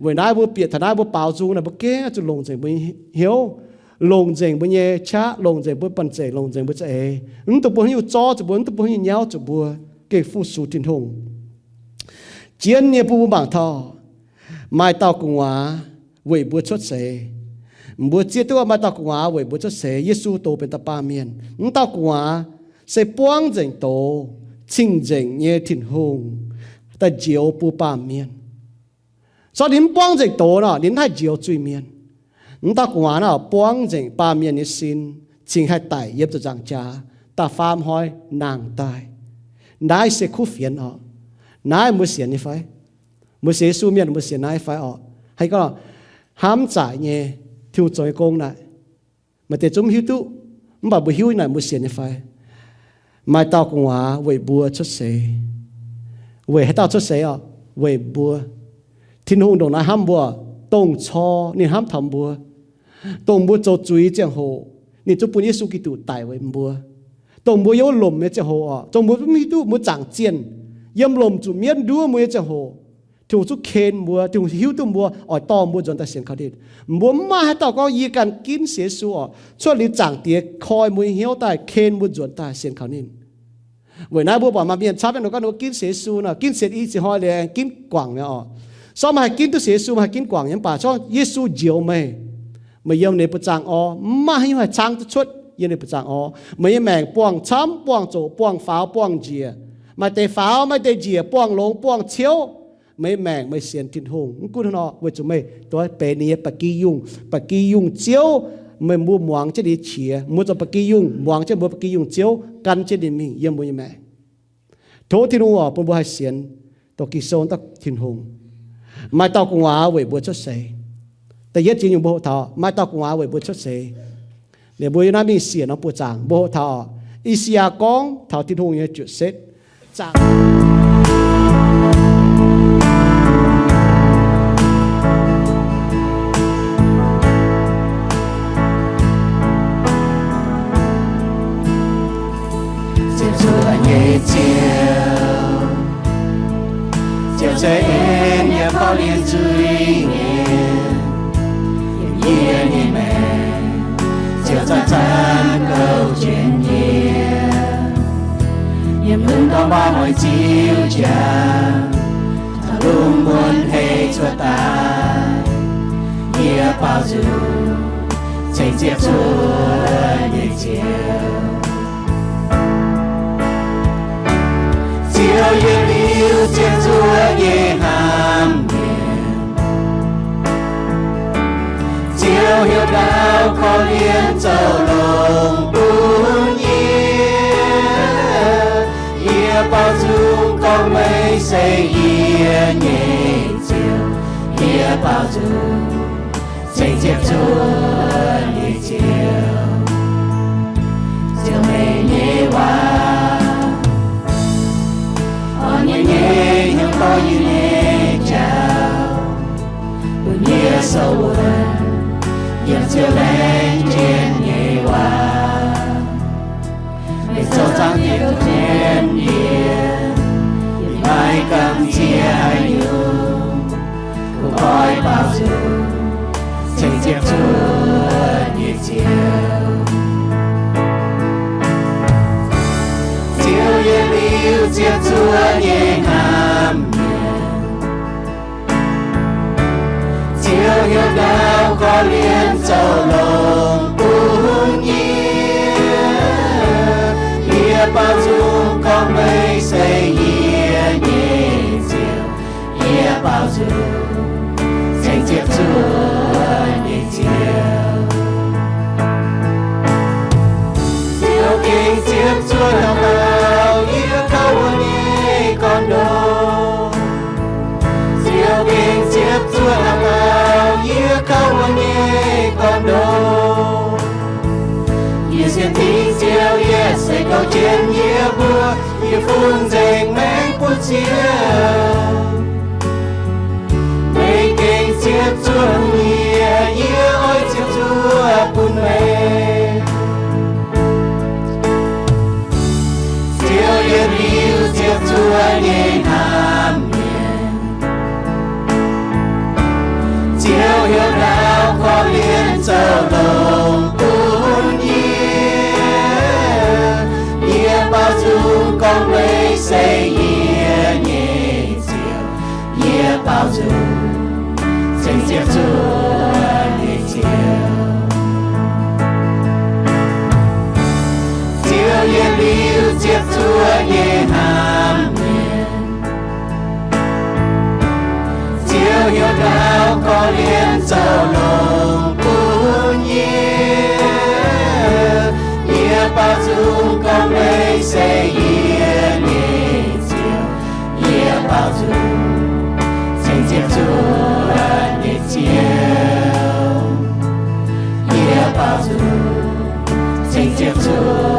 Weic naaiv mbuo bieqc taux naaiv mbuo baaux nzung naaic mbuo gengh zuqc longc nzengc mbuo nyei hnyouv, longc nzengc mbuo nyei qaqv, longc nzengc mbuo banh zeic, longc nzengc mbuo za'eix. Mv dungx bun haaix nyungc zorv zuqc mbuo, mv dungx bun haaix nyungc nyauv zuqc mbuo, gengh fu-sux Tin-Hungh. Jienv nyei bun mbuo mangc taux maaih dauh gu'nguaaz weic mbuo cuotv seix. Mbuo zieqv duqv maaih dauh gu'nguaaz weic mbuo cuotv seix, Yesu dox benx dauh baamh mienh. Mv dauh gu'nguaaz se buangv nzengc doz, cing-nzengc nyei Tin-Hungh daaih njoux mbuo baamh mienh. Sortv ninh mv buangv nzengc doz nor, ninh mv haih njoux zuiz-mienh. Mv dauh gu'nguaaz naaic buangv nzengc baamh mienh nyei sin, cingx haih daic yiem ziepc nzaangc jaax da'faam hnoi nangh daaih. Naaiv se kuv fienx oc. Naaiv mbuo sienx nyei fai? Mbuo sienx Yesu mienh, mbuo sienx naaiv fai oc? Haaix gorngv hnamv zaaic nyei, Tin-Hungh zoux nyei gong naaic, maaih deix zungv mv hiuv duqv, mv baac mbuo hiuv naaic mbuo sienx nyei fai? Maaih dauh gu'nguaaz weic mbuo cuotv seix. Weic haaix dauh cuotv seix oc? Weic mbuo. Tin-Hungh ndongc naaiv hnamv mbuo, dongh cor ninh hnamv taux mbuo. Dongh mbuo zoux zuiz ziangh hoc, ninh zungv bun Yesu Giduc daic weic mbuo. Dongh mbuo yiem wuov lomc nyei ziangh hoc oc, dongh mbuo mv hiuv duqv mbuo zaangc zienh, yiem lomc zuqc mienv nduov mbuo nyei ziangh hoc, Tin-Hungh zungv ken mbuo, Tin-Hungh hiuv duqv mbuo, oix dorh mbuo nzuonx daaih sienx kaux ninh. Mbuo mv maaih haaix dauh gorngv yie ganh ginv sienx Yesu oc, cuotv liuz Zaangc Diex koi mbuo nyei hnyouv daaih, ken mbuo nzuonx daaih sienx kaux ninh. Weic naaiv mbuo buatc maaih mienh camv nyei nor gorngv ninh mbuo ginv sienx Yesu nor, ginv sienx i ziepc hnoi liuz ginv guangc mi'aqv oc. Sortv maaih haih ginv duqv sienx Yesu, maaih haih ginv guangc nyei, mv baac corc Yesu njoux meih, meih yiem ninh buoz-zaangc orv, mv maaih haaix nyungc haih caangv duqv cuotv yiem ninh buoz-zaangc orv. Meih nyei maengc buangh camv, buangh zoqc, buangh faaux, buangh njiec. Maaih deix faaux, maaih deix njiec, buangh longx, buangh ciouv. Meih nyei maengc meih sienx Tin-Hungh, mv gunv hnangv nor, weic zuqc meih duqv benx ninh nyei ba'gi yungh, ba'gi yungh Ziouv. Meih mbuo muangx jienv ninh nyei qiex, mbuo zoux ba'gi yungh, muangx jienv mbuo ba'gi yungh Ziouv, gan jienv ninh mingh yiem mbuo nyei maengc. Tov Tin-Hungh oc, bun mbuo haih sienx dongh Ging-Sou daaih Tin-Hungh. Maaih dauh gu'nguaaz weic mbuo cuotv seix. Da'yietv jiex nyungc mbuo hoqc taux maaih dauh gu'nguaaz weic mbuo cuotv seix. Liuz mbuo yiem naaiv mingh siec norm buoz-zaangc, mbuo hoqc taux oc, I^saa^yaa gorngv taux Tin-Hungh nyei juoqc setv. Zaangc Ziouv zuov nyei Ziouv, Ziouv ceix en yie korv-lienh nzuih nyei, yiem yie nyei maengc, Ziouv zanc-zanc gouv jienv yie. Yiem lungh ndorm baav mueiz ziux jaax, taux lungh muonz hei cuotv daaih, yie baaux nzung ceng Ziouv zuov nyei Ziouv. Ziouv yietc liuz Ziouv zuov nyei hnamv mienh, Ziouv heuc ndau korv-lienh zoux longx bun yie. Yie baaux nzung gorngv meih se yie nyei Ziouv. Yie baaux nzung ceng Ziouv zuov nyei Ziouv. Ziouv meih nyei waac, orn nyei nyei hnyouv dorh yie nyei jauv, bun yie sou wuonv yiem Ziouv laengz jienv nyei waac. Meih zoux zaangc Diex tengx yie, yie maiv gamh nziex haaix nyungc, kungx oix baaux nzung ceng Ziouv zuov nyei Ziouv. Ziouv yietc liuz Ziouv zuov nyei hnamv mienh, Ziouv heuc ndau korv-lienh zoux longx bun yie. Yie baaux nzung gorngv meih se yie nyei Ziouv. Yie baaux nzung ceng Ziouv zuov nyei Ziouv. Ziouv gengh ziepc zuoqv hnyouv dauh yie kouv wuov nyei gorn-ndoqv. Ziouv gengh ziepc zuoqv hnyouv dauh yie kouv wuov nyei gorn-ndoqv. Yie sienx Tin-Hungh Ziouv, yaac se gouv jienv yie mbuo nyei fungx nzengc maengx bun Ziouv. Meih gengh ziepc zuoqv yie, yie oix ziepc zuoqv bun meih. Ziouv yietc liuz ziepc zuoqv nyei hnamv mienh, Ziouv heuc ndau korv-lienh zoux longx bun yie. Yie baaux nzung gorngv meih se yie nyei Ziouv. Yie baaux nzung ceng ziepc zuoqv nyei Ziouv. Ziouv yietc liuz ziepc zuoqv nyei hnamv mienh, Ziouv heuc ndau korv-lienh zoux longx bun yie. Yie baaux nzung gorngv meih se yie nyei Ziouv, yie baaux nzung ceng Ziouv zuov